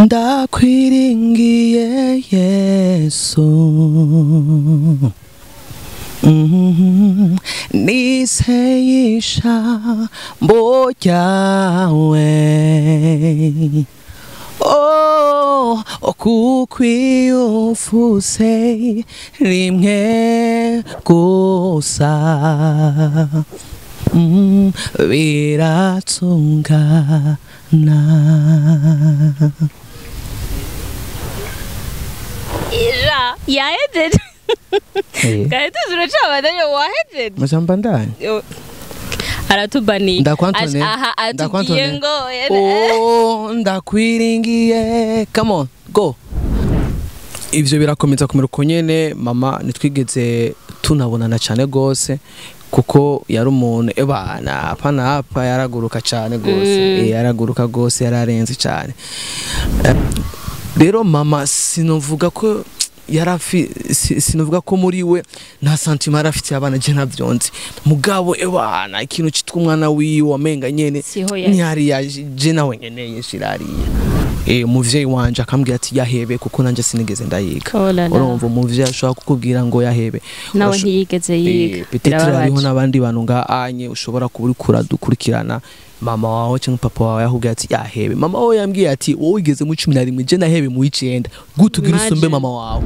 Ndakwiringiye Yesu. Nizeye ijambo ryawe. Oh, kuko iyo uvuze rimwe gusa, biratungana. Ija yahejeje. Kandi tuzi uracabandanya, wahejeje. Majambo ndani. Aratubaniye. Ndakwantone. Aha atubwiye Ndakwantone. ngo Oh, ndakwiringiye. Come on, go. Ivyo birakomeza kumera uko nyene. Mama ntitwigeze tunabonana cyane gose, kuko yari umuntu ebana hapa na hapa, yaraguruka cyane gose. Yaraguruka gose, yararenze cyane. Rero mama sinovuga ko yarafi sinovuga ko muri we nta sentiment yarafitiye abana, je ntavyonzi, mugabo ebana ikintu citwa umwana wiwe wamenga nyene Siho yari. ntihari yaje, je nawe nyene yishirariye. Umuvyeyi wanje akambwira ati yahebe, kuko nanje sinigeze ndayiga. Oh la la. Urumva, umuvyeyi ashobora kukubwira ngo yahebe. Nawe ntiyigeze yiga. Peut-être hariho Birababaje. n'abandi bantu nga anye ushobora kuba uriko uradukurikirana, mama wawe cyangwa papa wawe yakubwiye ati yahebe. Mama wawe yambwiye ati wowe wigeze mu 11, je nahebe mu 9, gute ugira usumbe Imagine. mama wawe?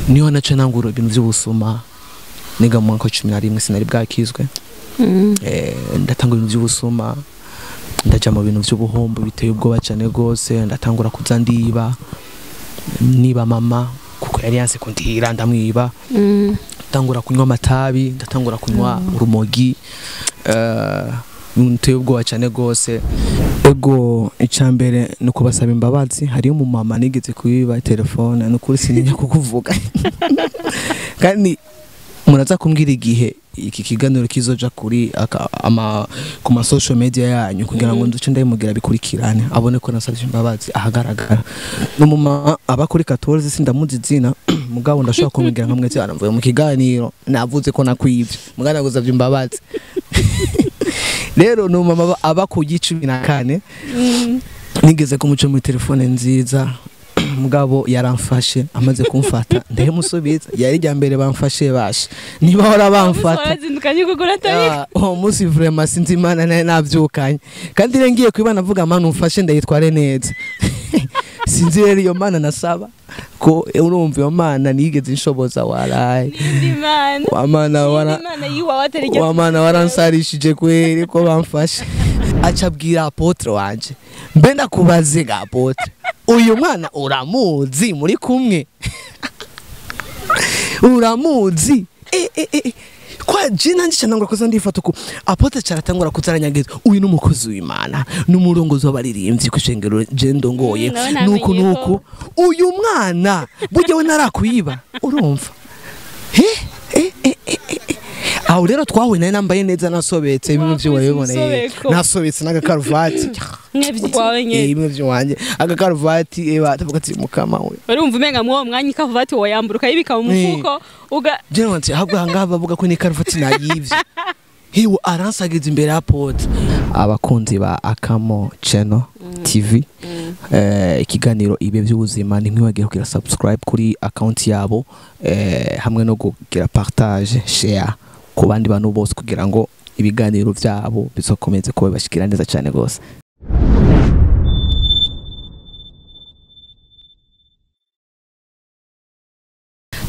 Niho naca nangura ibintu vy'ubusuma niga mu mwaka wa 11, sinari bwakizwe. Ndatanga ibintu by'ubusuma, ndaja mu bintu by'ubuhombo biteye ubwoba cyane gose. Ndatangura kuza ndiba, niba mama kuko yari yanse kundihira, ndamwiba. Ndatangura kunywa amatabi, ndatangura kunywa urumogi, biteye ubwoba cyane gose. Ego, icambere ni ukubasaba imbabazi. Hariyo umumama nigeze kuyiba telefone, ni ukuri sininya kukuvuga, kandi muraza kumbwira igihe iki kiganiro kizoja kuri ku ma social media yanyu kugira ngo nduce ndayimugira bikurikirane, abone ko nasabye imbabazi ahagaragara. N'umumama aba kuri 14, sindamuzi izina, mugabo ndashobora kumubwira nka mwese aramvuye mu kiganiro navuze ko nakwivye, mugabo nagusabye imbabazi. Rero ni umumama aba ku 14, nigeze kumuca muri telefone nziza, mugabo yaramfashe. Amaze kumfata ndayimusubiza. Yari irya mbere bamfashe, basha niba hora bamfata. Warazindukanye kugura atari Ah, uwo munsi vraiment sinzi Imana nayo navyukanye, kandi rero ngiye kwibana avuga Mana umfashe ndayitware neza. Sinzi rero iyo Mana nasaba ko urumva iyo Mana nigeze inshoboza waraye. N'indi mana. Wa Mana wara Imana yiwawe atari iryo. Wa Mana waransarishije kweri ko bamfashe. Aca abwira apôtre wanje, mbe ndakubaze ga apôtre, uyu mwana uramuzi? Muri kumwe, uramuzi? Kwa je nanje canangura kuza ndifata uko, apôtre caratangura kuzaranyagiza uyu n'umukozi w'Imana n'umurongozi w'abaririmbyi kw'ishengero je ndongoye. Nawe namenye Nuku nuku uyu mwana burya we narakwiba, urumva? He eh eh eh eh. Aho rero twahuye nari nambaye neza, nasobetse bimwe Wakubise vy'uwabiboneye. umusobeko. Nasobetse n'agakaruvati. Mwebye nyene. Bimwe vy'iwanje, agakaruvati, batavuga ati mukama we. Urumva umenga mw'uwo mwanya ikavati woyambura ukayibika mu mufuko uga Je nti ahubwo ahangaha bavuga ko ni karuvati nayivye. Hiwe aransagiza imbere ya apôtre. Abakunzi ba Akamo Channel TV, ikiganiro ibe by'ubuzima, ntimwibagire kugira subscribe kuri account yabo, hamwe no kugira partage, share ku bandi bantu bose kugira ngo ibiganiro byabo bizokomeze kuba bibashikira neza cyane gose.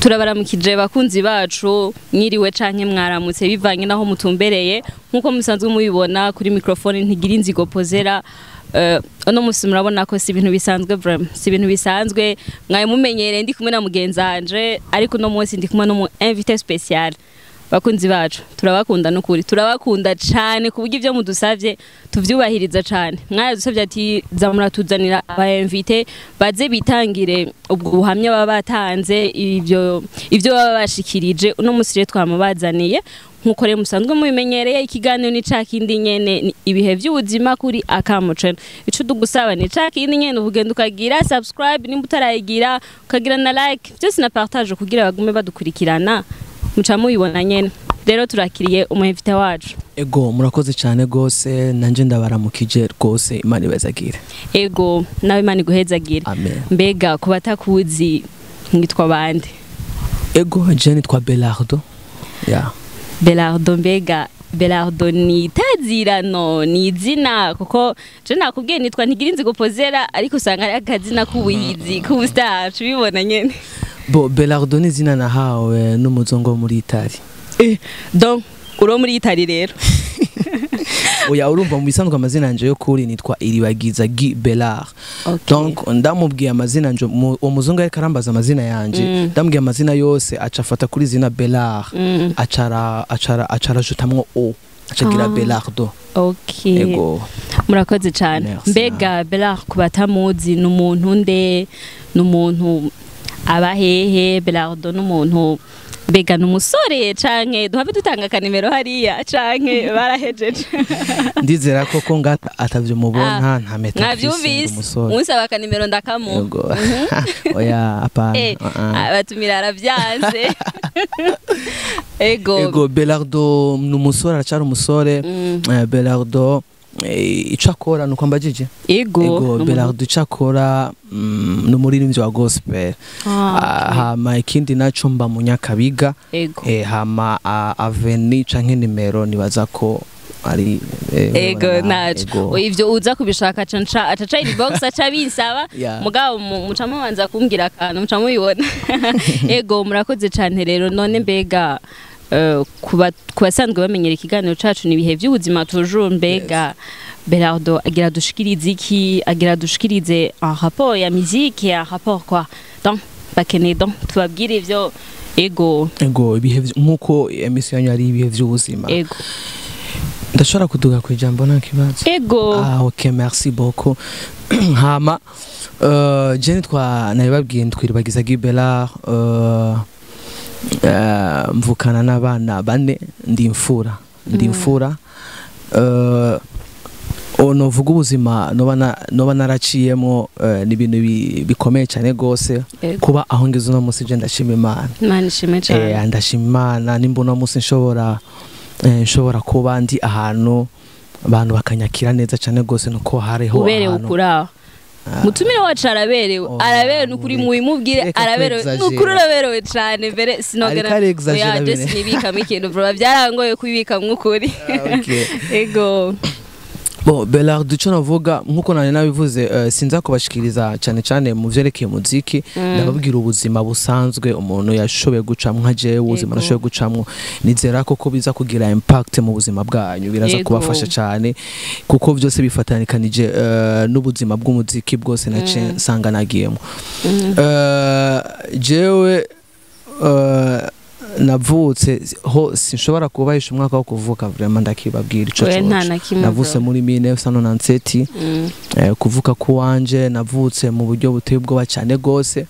Turabaramukije bakunzi bacu, mwiriwe canke mwaramutse bivanye naho mutumbereye. Nkuko musanzwe mubibona kuri microphone ntigira inzigo pozera. Uno musi murabona ko si ibintu bisanzwe, vraiment si ibintu bisanzwe. Mwaye mumenyereye ndi kumwe na mugenzanje, ariko uno munsi ndi kumwe n'umu invité spécial. Bakunzi bacu, turabakunda n'ukuri, turabakunda cane ku buryo ibyo mudusavye tuvyubahiriza cane. Mwaradusavye ati za muratuzanira aba invité baze bitangire ubwo buhamya baba batanze, ibyo baba bashikirije. Uno musi rero twamubazaniye. Nkuko rero musanzwe mubimenyereye, ikiganiro ni ca kindi nyene, ni ibihe vy'ubuzima kuri Akamo Channel. Ico tugusaba ni ca kindi nyene: ugenda ukagira subscribe nimba utarayigira, ukagira na like, byose na partage kugira bagume badukurikirana. Muca mubibona nyene. Rero turakiriye umu invité wacu. Ego, murakoze cyane gose, nanje ndabaramukije rwose, Imana ibazagire. Ego, nawe Imana iguhezagire. Amen. Mbega ku batakuzi mwitwa bande? Ego, je nitwa Belardo. Yeah. Belardo, mbega Belardo ni itazirano, ni izina? Kuko je nakubwiye nitwa Ntigira Inzigo Pozera, ariko usanga ari akazina k'ubuhizi, k'ubu star, tubibona nyene. Bo, Belardo ni izina nahawe n'umuzungu wo muri Itali. Donc uro muri Itali rero? Oya, urumva mu bisanzwe amazina yanje yo kuri nitwa Iribagiza Guy Belard. Donc ndamubwiye amazina yanje, uwo muzungu ariko arambaza amazina yanje, ndamubwiye amazina yose, aca afata kuri izina Belard, acara acara acarajutamwo o acagira Belardo. Ego. Murakoze cyane. Merci. Mbega Belard, ku batamuzi, ni umuntu nde? Ni umuntu aba hehe? Belardo ni umuntu, mbega ni umusore canke duhave dutanga akanimero hariya, canke barahejeje? Ndizera ko ko ngata atavyo mubona, nta meta afise, ndi Mwavyumvise. umusore. Unsaba akanimero ndakamuha. Ego, oya, apana. Abatumira aravyanse. Ego. Ego, Belardo ni umusore, aracyari umusore. Belardo, ico akora nuko mbajije? Ego. Ego. Ni umuntu- Belardo ico akora, ni umuririmbyi wa gospel. Hama ikindi naco, mba mu Nyakabiga. Hama avenue canke nimero nibaza ko ari Ego, urabona, naco. Ego. Ivyo uza kubishaka aca aca inbox, aca binsaba. Mugabo muca mubanza kumbwira akantu muca mubibona. Ego, murakoze cane. Rero none mbega ku basanzwe bamenyera ikiganiro cacu, ni ibihe by'ubuzima toujours. Mbega Belardo agira dushikirize iki? Agira dushikirize en rapport ya musique, en rapport quoi? Donc bakeneye, donc tubabwire ivyo. Ego. Ego, ibihe nkuko émission yanyu ari ibihe vy'ubuzima, ndashobora kuduga ku ijambo nta kibazo? Ego. Ah, ok, merci beaucoup. Hama je nitwa, nabibabwiye, nitwa Iribagiza Guy Belard. Mvukana n'abana bane, ndi imfura, ndi imfura. Novuga ubuzima noba naraciyemo, ni ibintu bikomeye cyane gose. Kuba aho ngeze uno munsi, je ndashima Imana. Imana ishimwe cane. Ndashima Imana nimba uno munsi nshobora kuba ndi ahantu abantu bakanyakira neza cyane gose, nuko hariho Uberewe. ahantu Ukuraho mutumire wacu araberewe. Oh, araberewe nukuri, mubimubwire. Reka Araberewe. kwexagera. Nukuri uraberewe cane mbere sinogera. Ariko arexagera Oya, je bene. sinibikamo ikintu vuba, byarangoye kubibikamwo ukuri. Ah, okay. Ego. Bon, Belard, ico navuga nkuko nari nabivuze, sinza kubashikiriza cyane cyane mu vyerekeye muziki, ndababwira ubuzima busanzwe umuntu yashoboye gucamwo, nka jewe ubuzima nashoboye gucamwo. Nizera ko biza kugira impact mu buzima bwanyu, biraza kubafasha cyane, kuko byose bifatanikanije n'ubuzima bw'umuziki bwose nace nsanga nagiyemo. Jewe navutse ho, sinshobora kubahisha umwaka wo kuvuka, vraiment ndakibabwira ico Oya, nta coco. na kimwe. Navutse Bro. muri 1997. Kuvuka kuwanje, navutse mu buryo buteye ubwoba cyane gose.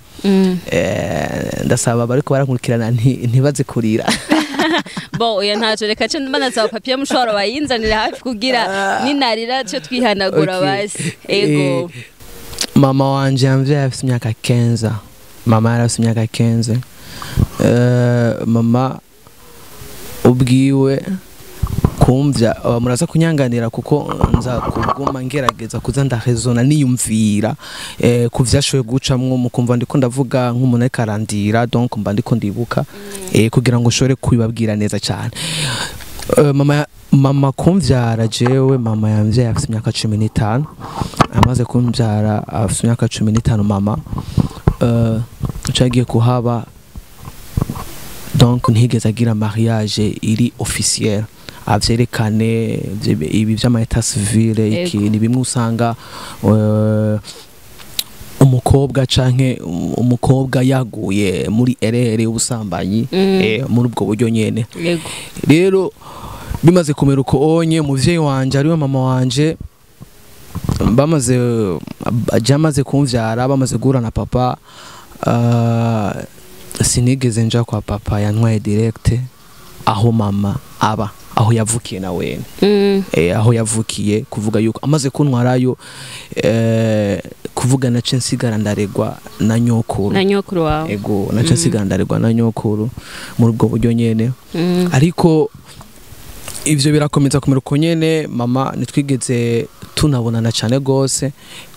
Ndasaba bariko barankurikirana ntibaze kurira. Bo, oya, ntaco, reka ce mbanasaba papier mouchoir bayinzanira hafi kugira ninarira cyo twihanagura. Basi, ego. Mama wanje yamvyaye afise imyaka 15, mama yari afise imyaka 15. Mama ubwiwe kumvya, muraza kunyanganira kuko nza kuguma ngerageza kuza ndahezona niyumvira ku vyashoboye gucamwo, mukumva ndiko ndavuga nk'umuntu ariko arandira, donc mba ndiko ndibuka kugira ngo nshobore kubibabwira neza cyane. Mama kumvyara jewe, mama yamvyaye afise imyaka 15. Amaze kumvyara afise imyaka 15, mama cagiye kuhaba, donc ntiyigeze agira mariage iri officiel avyerekane ibi vy'ama état civil iki. Ni bimwe usanga umukobwa canke umukobwa yaguye muri erreur y'ubusambanyi, muri ubwo buryo nyene. Rero bimaze kumera uko onye, umuvyeyi wanje ariwe mama wanje, bamaze amaze kumvyara, bamaze guhura na papa, sinigeze nja kwa papa, yantwaye direct aho mama aba, aho yavukiye na wene. Aho yavukiye, kuvuga yuko amaze kuntwarayo, Kuvuga nace nsigara ndaregwa na nyokuru. Na nyokuru wawe. Ego, nace nsigara ndaregwa na nyokuru muri ubwo buryo nyene. Ariko ivyo birakomeza kumera uko nyene. Mama nitwigeze tunabonana cyane gose,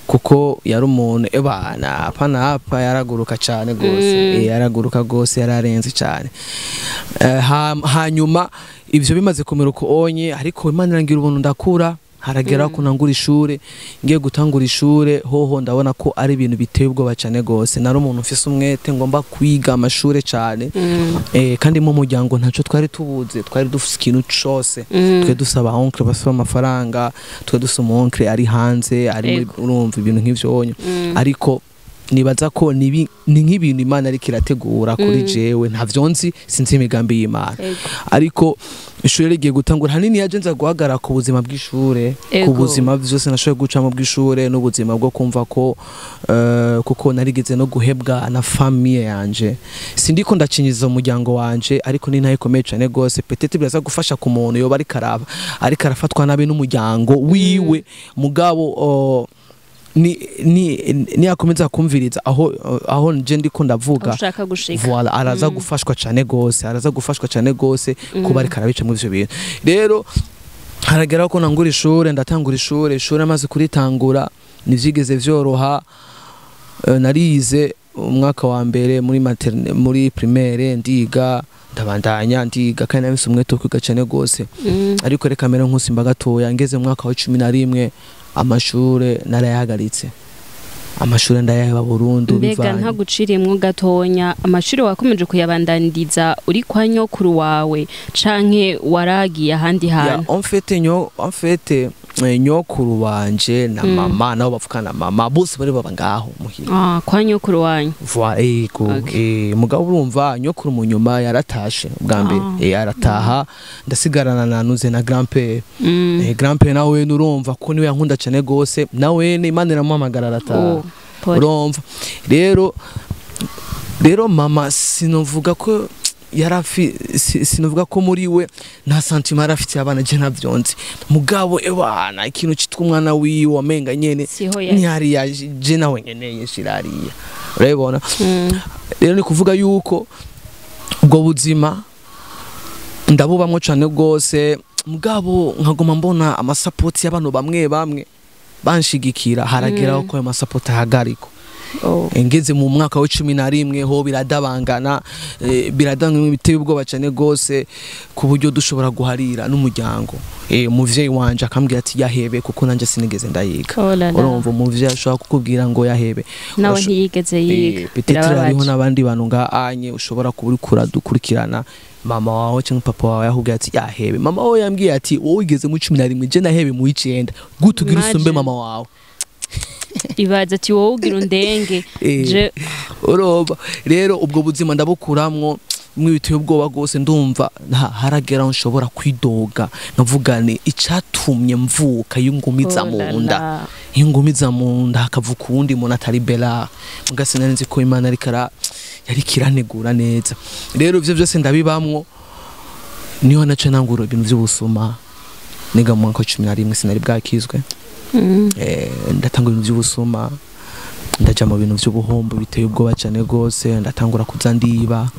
kuko yari umuntu ebana hapa na hapa, yaraguruka cyane gose. Yaraguruka gose, yararenze cyane. Hanyuma ivyo bimaze kumera uko onye, ariko Imana irangira ubuntu ndakura, haragera ko nangura ishure. Ngiye gutangura ishure hoho ndabona ko ari ibintu biteye ubwoba cyane gose. Nari umuntu mfise umwete, ngomba kwiga amashure cyane. Kandi mu muryango ntaco twari tubuze, twari dufise ikintu cose. Twari dufise aba oncle basaba amafaranga, twari dufise umu oncle ari hanze ari muri, urumva ibintu nk'ivyo onye. Ariko nibaza ko ni nk'ibintu Imana ariko irategura kuri jewe, ntavyo nzi, sinzi imigambi y'Imana. Ariko ishure rigiye gutangura, hanini yaje nza guhagarara ku buzima bw'ishure, ku buzima byose nashoboye gucamo bw'ishure, n'ubuzima bwo kumva ko kuko narigeze no guhebwa na famille yanje. Sindiko ndacinyiza umuryango wanje, ariko ni ntayo ikomeye cyane gose. Peut-être biraza gufasha ku muntu yoba ariko araba, ariko arafatwa nabi n'umuryango wiwe, mugabo ni akomeza kumviriza aho nje ndiko ndavuga, ushaka gushika, voilà, araza gufashwa cyane gose, araza gufashwa cyane gose kuba ariko arabica muri ivyo bintu. Rero haragera ko nangura ishure, ndatangura ishure amaze kuritangura nivyigeze vyoroha. Narize umwaka wa mbere muri materne, muri primaire, ndiga ndabandanya ndiga, kandi nafise umwete wo kwiga cyane gose. Ariko reka mere nkusimba gatoya, ngeze mu mwaka wa 11 amashure narayahagaritse, amashure ndayaheba burundu. Mbega bivanye ntaguciriyemwo gatonya, amashure wakomeje kuyabandaniriza uri kwa nyokuru wawe canke waragiye ahandi hantu? En fait en fait nyokuru wanje na mama nabo bavukana na mama bose bari baba ngaho muhira. Ah, kwa nyokuru wanyu. Voilà, ego. Mugabo urumva nyokuru mu nyuma yaratashe ubwa mbere, arataha, ndasigarana na nuze na grand-père. Grand-père nawe nurumva ko niwe yankunda cyane gose, nawe ni Imana iramuhamagara arataha. Urumva rero mama sinovuga ko yarafi, sinovuga ko muri we nta sentiment yarafitiye abana, je ntavyonzi. Mugabo ebana ikintu citwa umwana wiwe wamenga nyene Siho yari. ntihari yaje, je nawe nyene yishirariya, urabibona. Rero ni kuvuga yuko ubwo buzima ndabubamwo cane gose, mugabo nkaguma mbona amasapoti y'abantu bamwe bamwe banshigikira, harageraho ko ayo masapoti ahagarikwa. Ngeze mu mwaka wa 11 ho biradabangana, biradangana biteye ubwoba cyane gose, ku buryo dushobora guharira n'umuryango. Umuvyeyi wanje akambwira ati yahebe, kuko nanje sinigeze ndayiga. Oh la la. Urumva umuvyeyi ashobora kukubwira ngo yahebe, Nawe ntiyigeze yiga. Peut-être hariho Birababaje. n'abandi bantu nga anye ushobora kuba uriko uradukurikirana, mama wawe cyangwa papa wawe yakubwiye ati yahebe. Mama wawe yambwiye ati wowe wigeze mu 11, je nahebe mu 9, gute ugira usumbe Imagine. mama wawe? Ibaza ati wowe ugira undenge je. Urumva rero ubwo buzima ndabukuramwo mwibiteye ubwoba gose. Ndumva haragera aho nshobora kwidoga nkavuga ni icatumye mvuka y'ingumiza Oh la mu nda, la. y'ingumiza mu nda hakavuka uwundi muntu atari Bella. Muga sinari nzi ko Imana ariko yariko iranegura neza. Rero ivyo vyose ndabibamwo, niho naca nangura ibintu vy'ubusuma. Niga mu mwaka wa 11, sinari bwakizwe. Ndatangura ibintu vy'ubusuma, ndaja mu bintu vy'ubuhombo biteye ubwoba cyane gose. Ndatangura kuza ndiba,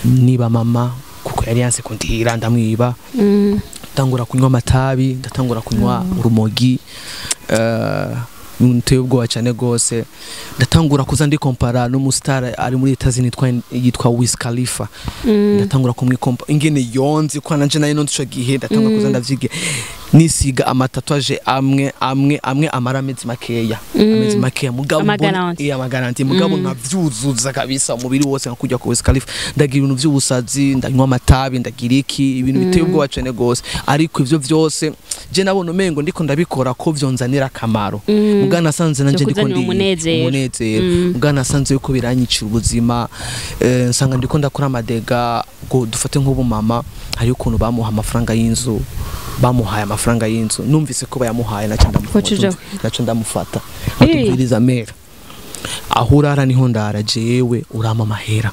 niba mama kuko yari yanse kundihira, ndamwiba. Ndatangura kunywa amatabi, ndatangura kunywa urumogi, biteye ubwoba cyane gose. Ndatangura kuza ndikompara n'umustar ari muri Etazini yitwa Wiz Khalifa. Ndatangura kumwikompa ingene yonzi ko nanje nayo nonzi ico gihe. Ndatangura kuza ndavyiga, nisiga amatatouage amwe amwe amwe amara amezi makeya, amezi makeya, mugabo Amagaranti. Amagaranti, mugabo nkavyuzuza kabisa umubiri wose nka kujya ku Wiz Khalifa. Ndagira ibintu vy'ubusazi, ndanywa amatabi, ndagira iki, ibintu biteye ubwoba cane gose. Ariko ivyo vyose je nabona umengo ndiko ndabikora ko vyonzanira akamaro, mugabo nasanze nanje ndiko Vyokuzanira ndi umunezero. umunezero, mugabo nasanze yuko biranyicira ubuzima. Nsanga ndiko ndakora amadega ngo dufate nk'ubu mama hari ukuntu bamuha amafaranga y'inzu, bamuhaye amafaranga y'inzu, numvise ko bayamuhaye naco Wacuja. naco ndamufata nkatumviriza mera aho urara niho ndara, jewe urampa amahera.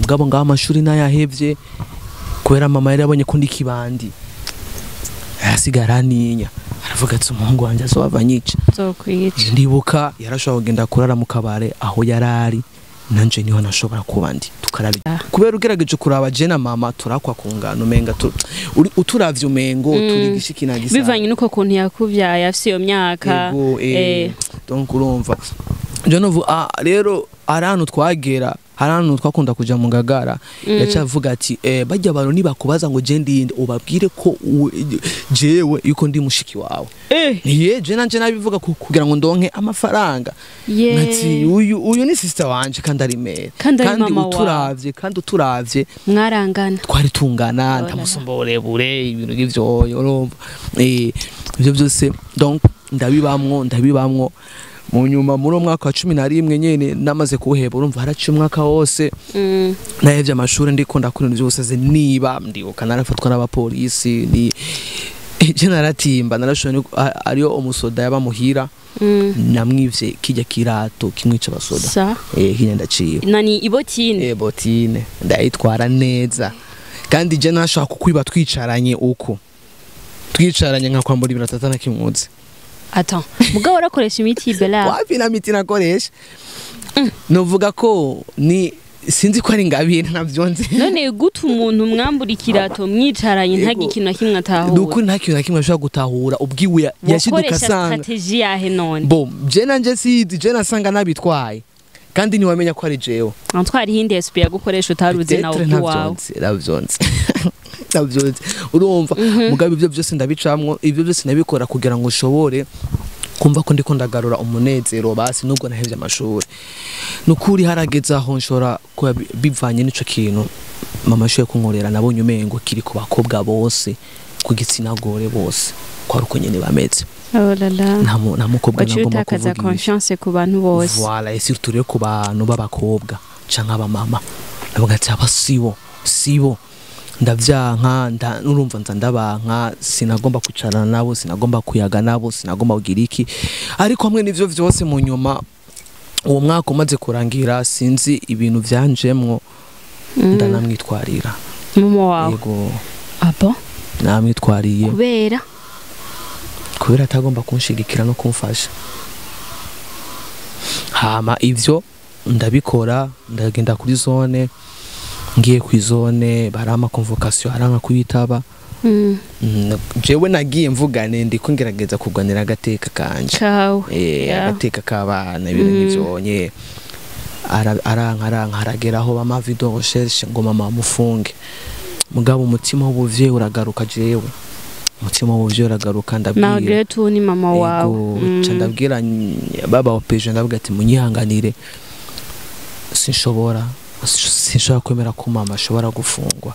Mugabo ngaho amashuri nayahevye kubera mama yari yabonye ko ndi kibandi, arasigara aninya. Aravuga ati umuhungu wanjye azobava anyica. Nzokwica. Ndibuka yarashobora kugenda kurara mu kabare aho yarari, nanje niho nashobora kuba ndi, tukarara. Kubera ugerageje kuraba je na mama turakwa ku ngano, umenga uturavye umengo turi gishiki na gisa. Bivanye n'uko kuntu yakuvyaye afise iyo myaka. Ego, donc urumva je novu rero ari ahantu twagera, hari ahantu twakunda kuja mu Ngagara, yaca avuga ati bajya abantu nibakubaza ngo je ndinde, ubabwire ko jewe yuko ndi mushiki wawe. Ye je nanje nabivuga kugira ngo ndonke amafaranga. Ati uyu ni sister wanje kandi ari mere. Kandi ari mama wawe. Uturavye kandi uturavye Mwarangana. Twari tungana. Oh la la. Ndamusumba uburebure, ibintu nk'ivyo, urumva ivyo byose. Donc ndabibamwo mu nyuma muri uwo mwaka wa 11 nyene namaze kuwuheba, urumva haraciye umwaka wose. Nahevye amashuri, ndiko ndakora ibintu vyose, niba ndibuka narafatwa n'abapolisi, ni je naratimba, narashoboye ariyo umusoda yaba muhira. Namwivye kijya kirato kimwica abasoda. Sa Kijya ndaciye. Nani ibotine? Botine ndayitwara neza, kandi je nashaka kukwiba twicaranye, uko twicaranye nkakwambura ibintu atata na kimwuzi. Attends, mugabo warakoresha imiti Bella? Wapi, na miti nakoresha, novuga ko ni sinzi ko ari ngabire, navyo nzi. None gute umuntu mwambura ikirato mwicaranye ntagi ikintu na kimwe atahura? Nukuri nta kintu na kimwe ashobora gutahura, ubwiwe yashiduka Wakoresha asanga stratégie yahe none? Bo je nanje sizi, je nasanga nabitwaye kandi ntiwamenya ko ari jewe. Antwari hindi esprit yagukoresha utaruzi nawe Peut-être. uwawe. Ntavyonzi, urumva mugabe ibyo byose ndabicamwo, ibyo byose ndabikora kugira ngo ushobore kumva ko ndiko ndagarura umunezero basi nubwo nahevye amashuri. Nukuri harageze aho nshobora kuba bivanye n'ico kintu mama ashoboye kunkorera, nabonye umengo kiri ku bakobwa bose, ku gitsina gore bose, ko ari uko nyene bameze. Oh la la. Nta mukobwa Waciye nagomba utakaza kuvugisha. confiance ku bantu bose. Voilà, et surtout rero ku bantu b'abakobwa canke abamama, ndavuga ati aba sibo, sibo, ndavyanka, urumva nza ndabanka, sinagomba kwicarana nabo, sinagomba kuyaga nabo, sinagomba kugira iki. Ariko hamwe n'ivyo vyose, mu nyuma uwo mwaka umaze kurangira, sinzi ibintu vyanjemwo, ndanamwitwarira. Mama wawe? Yego. Ah bon? Namwitwariye. Kubera? Kubera atagomba kunshigikira no kumfasha. Hama ivyo ndabikora, ndagenda kuri zone. Ngiye ku zone barampa convocation, aranka kuyitaba. Jewe nagiye mvugane, ndiko ngerageza kurwanira agateka kanje. Kawe. Agateka k'abana, ibintu nk'ivyo nye. Aranka, aranka, haragera aho bama avis de recherche ngo mama mufunge. Mugabo umutima w'ubuvyeyi uragaruka, jewe umutima w'ubuvyeyi uragaruka, ndabwira Malgré tout ni mama wawe. Ego, ca ndabwira baba OPJ, ndavuga ati munyihanganire, sinshobora kwemera ko mama ashobora gufungwa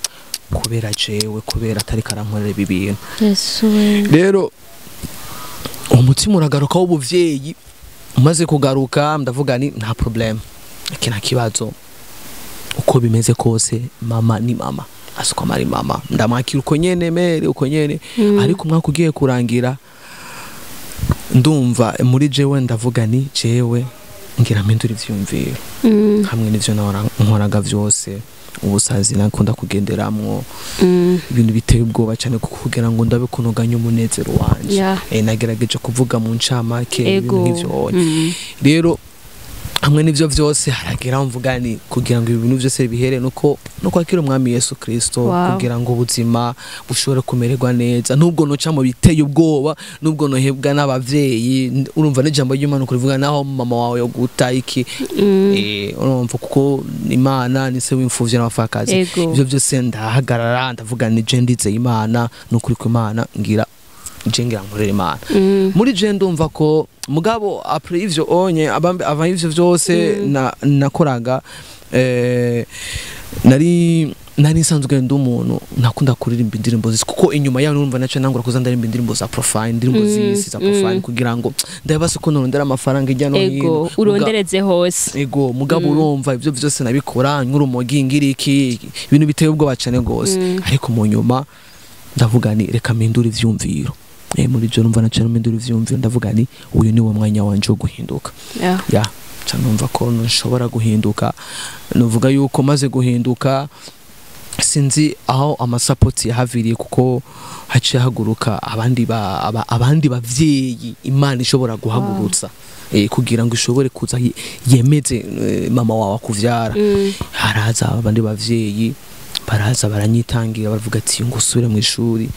kubera jewe, kubera atari karankorera ibi bintu. Yesu we. Rero umutima uragaruka w'ubuvyeyi. Umaze kugaruka, ndavuga ni nta problème, iki nta kibazo, uko bimeze kose mama ni mama, asukwa ari mama, ndamwakira uko nyene mere uko nyene. Ariko umwaka ugiye kurangira, ndumva muri jewe, ndavuga ni jewe ngira mpindura ivyumviro. Hamwe n'ivyo nahora nkoraga vyose, ubusazi nakunda kugenderamwo, ibintu biteye ubwoba cyane, kuko kugira ngo ndabe kunoganya umunezero wanje. Nagerageje kuvuga mu ncamake ibintu nk'ivyo. Rero hamwe n'ivyo vyose haragera mvuga ni kugira ngo ibintu vyose bihere nuko no kwakira umwami Yesu Kristo, kugira ngo ubuzima bushobore kumererwa neza, nubwo noca mu biteye ubwoba, nubwo nohebwa n'abavyeyi. Urumva n'ijambo ry'Imana kurivuga naho mama wawe yoguta iki. Urumva kuko Imana ni se w'imfuvyi n'abapfakazi. Ivyo byose ndahagarara, ndavuga ni je ndizeye Imana, nukuri ko Imana ngira je ngira nkorera Imana. Muri je ndumva ko mugabo après ivyo onye ava ivyo vyose nakoraga, nari nsanzwe ndi umuntu nakunda kuririmba indirimbo zisi, kuko inyuma yaho numva naco nangura kuza ndaririmba indirimbo za profane, indirimbo z'isi za profane, kugira ngo ndabase ko norondera amafaranga ijya no hino. Urondereze hose. Ego, mugabo urumva ivyo vyose nabikora nk'urumogi, ngira iki, ibintu biteye ubwoba cyane gose. Ariko mu nyuma ndavuga ni reka mpindure ivyumviro. Muri byo numva naca mpindura ivyumviro, ndavuga ni uyu ni wo mwanya wanje wo guhinduka. Ya ca numva ko nshobora guhinduka. Nuvuga yuko maze guhinduka Sinzi aho amasapoti yahaviriye, kuko haciye haguruka abandi abandi bavyeyi Imana ishobora guhagurutsa kugira ngo ishobore kuza yemeze mama wawe akuvyara. Haraza abandi bavyeyi, baraza baranyitangira, baravuga ati ngo usubire mu ishuri,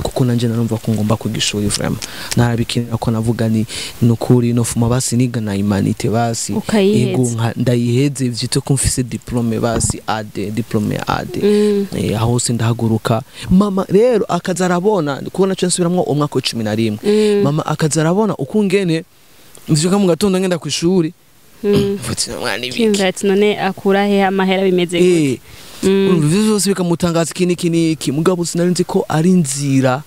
kuko nanje narumva ko ngomba kwiga ishuri. Vraiment narabikenera, ko navuga ni nukuri no fuma basi niga na humanités basi. Ukayiheza. Ego, ndayiheze vyitwe ko mfise diplôme basi AD, diplôme ya AD. Aho hose ndahaguruka. Mama rero akaza arabona kubona cyo nsubiramwo umwaka wa 11. Mama akaza arabona ukungene mvyuka mu gatondo ngenda ku ishuri. Mvuze, mwana ibiki? Kwiyumvira ati none akura he amahera, bimeze gute? Urumva ivyo vyose bikamutangaza, iki n'iki n'iki. Mugabo sinari nzi ko ari inzira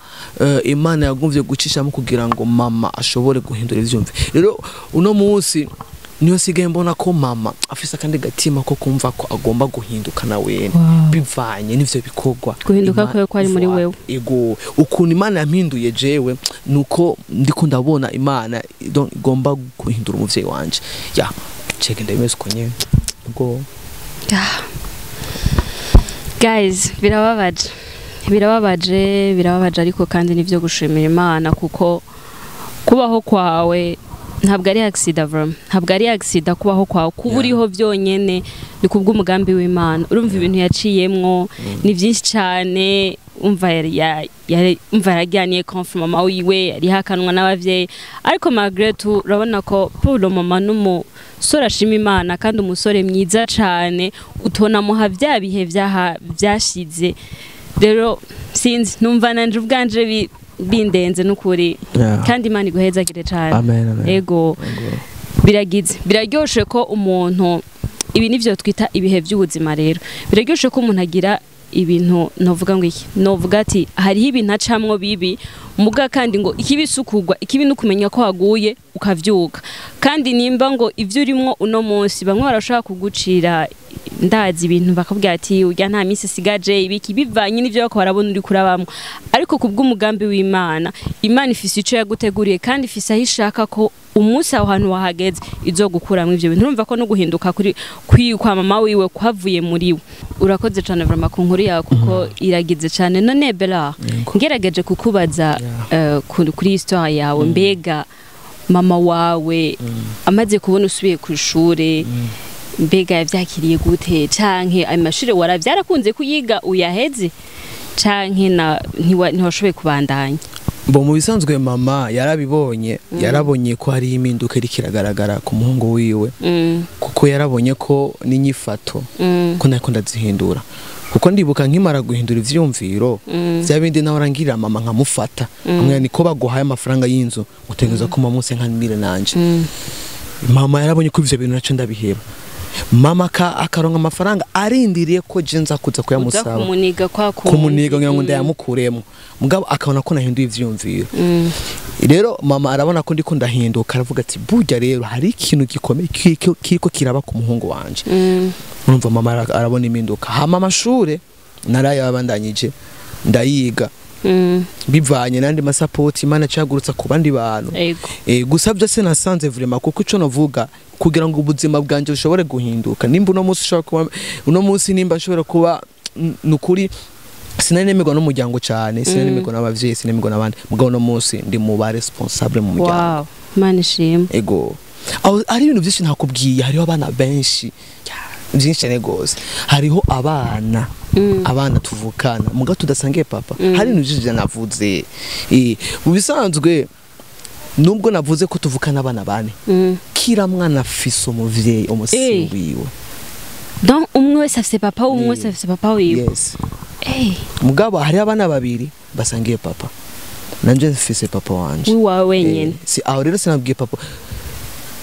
Imana yagumvye gucishamo kugira ngo mama ashobore guhindura ivyumve. Rero uno munsi niyo sigaye mbona ko mama afise akandi gatima ko kumva ko agomba guhinduka na wene, bivanye n'ivyo bikorwa. Guhinduka kwiwe kwari muri wewe. Ego, ukuntu Imana yampinduye jewe, nuko ndiko ndabona Imana donc igomba guhindura umuvyeyi wanje. Ya cege ndabimeze uko nyene ubwo. Ah. Guys, birababaje, birababaje, birababaje, ariko kandi nivyo gushimira Imana, kuko kubaho kwawe ntabwo ari accident, vraiment ntabwo ari accident kubaho kwawe. Kuba uriho byonyene ni kubw'umugambi w'Imana. Urumva ibintu yaciyemwo ni byinshi cyane. Umva umva yarajyaniye konfi mama wiwe, yari hakanwa n'abavyeyi, ariko malgré tout urabona ko pour le moment n'umusore ashima Imana, kandi umusore mwiza cyane utona muha bya bihe byashize. Rero sinzi, numva nanje ubwanje bindenze n'ukuri. Kandi Imana iguhezagire cyane. Amen, amen. Ego. Ego. Biragize, biraryoshe ko umuntu, ibi nivyo twita ibihe by'ubuzima. Rero biraryoshe ko umuntu agira ibintu, novuga ngo iki, novuga ati hariho ibintu acamwo bibi, muga kandi ngo ikibi sukugwa, ikibi nukumenya ko waguye ukavyuka. Kandi nimba ngo ivyo urimwo uno munsi, bamwe barashobora kugucira, ndazi ibintu, bakabwira ati urya nta minsi isigaje, ibiki, bivanye n'ivyo bako barabona uri kurabamwo. Ariko kubw'umugambi w'Imana, Imana ifise ico yaguteguriye, kandi ifise aho ishaka ko umunsi aho hantu wahageze izogukuramwo ivyo bintu. Urumva ko no guhinduka kuri kwa mama wiwe kwavuye muri we. Urakoze cane vraiment ku nkuru yawe, kuko iragize cane. None Bella, Yego. ngerageje kukubaza kuri histoire yawe, mbega mama wawe amaze kubona usubiye ku ishure, mbega yavyakiriye gute? Canke ayo mashure waravyarakunze kuyiga uyaheze, canke na ntiwashoboye kubandanya? Bo, mu bisanzwe mama yarabibonye, yarabonye ko hari impinduka iriko iragaragara ku muhungu wiwe, kuko yarabonye ko n'inyifato ko nariko ndazihindura. Kuko ndibuka nkimara guhindura ivyiyumviro, vya bindi nawe arangirira mama nkamufata nkamubwira niko baguhaye amafaranga y'inzu, utegereza ko mama munsi nkamire nanje. Mama yarabonye ko ivyo bintu naco ndabiheba. Mama akaronka amafaranga arindiriye ko je nza kuza uza kuyamusaba, kumuniga kwa kundi. Kumuniga kugira ngo ndayamukuremo. Mugabo akabona ko nahinduye ivyiyumviro. Rero mama arabona ko ndiko ndahinduka, aravuga ati burya rero hari ikintu gikomeye kiriko kiraba ku muhungu wanje. Urumva mama arabona impinduka. Hama amashure narayabandanyije, ndayiga, bivanye n'andi masapoti Imana cagurutsa ku bandi bantu. Gusa byose nasanze vraiment, kuko ico navuga kugira ngo ubuzima bwanje bushobore guhinduka, nimba uno munsi ushobora kuba, uno munsi nimba nshobora kuba nukuri sinari nemerwa n'umuryango cyane, sinari nemerwa n'abavyeyi, sinari n'abandi, mugabo uno munsi ndi mu ba responsable mu muryango. Wow, Imana ishimwe. Ego, aho hari ibintu byinshi ntakubwiye. Hariho abana benshi, ya, byinshi cyane gose. Hariho abana abana tuvukana mugabo tudasangiye papa. Hari ibintu byinshi navuze. Mu bisanzwe nubwo navuze ko tuvukana abana bane, kira mwana afise umuvyeyi umusi wiwe. Donc umwe wese afise papa, umwe wese afise papa wiwe? Yes. Mugabo hariho abana babiri basangiye papa, nanje mfise papa wanje. Wiwawe wenyene? Si aho rero sinabwiye papa.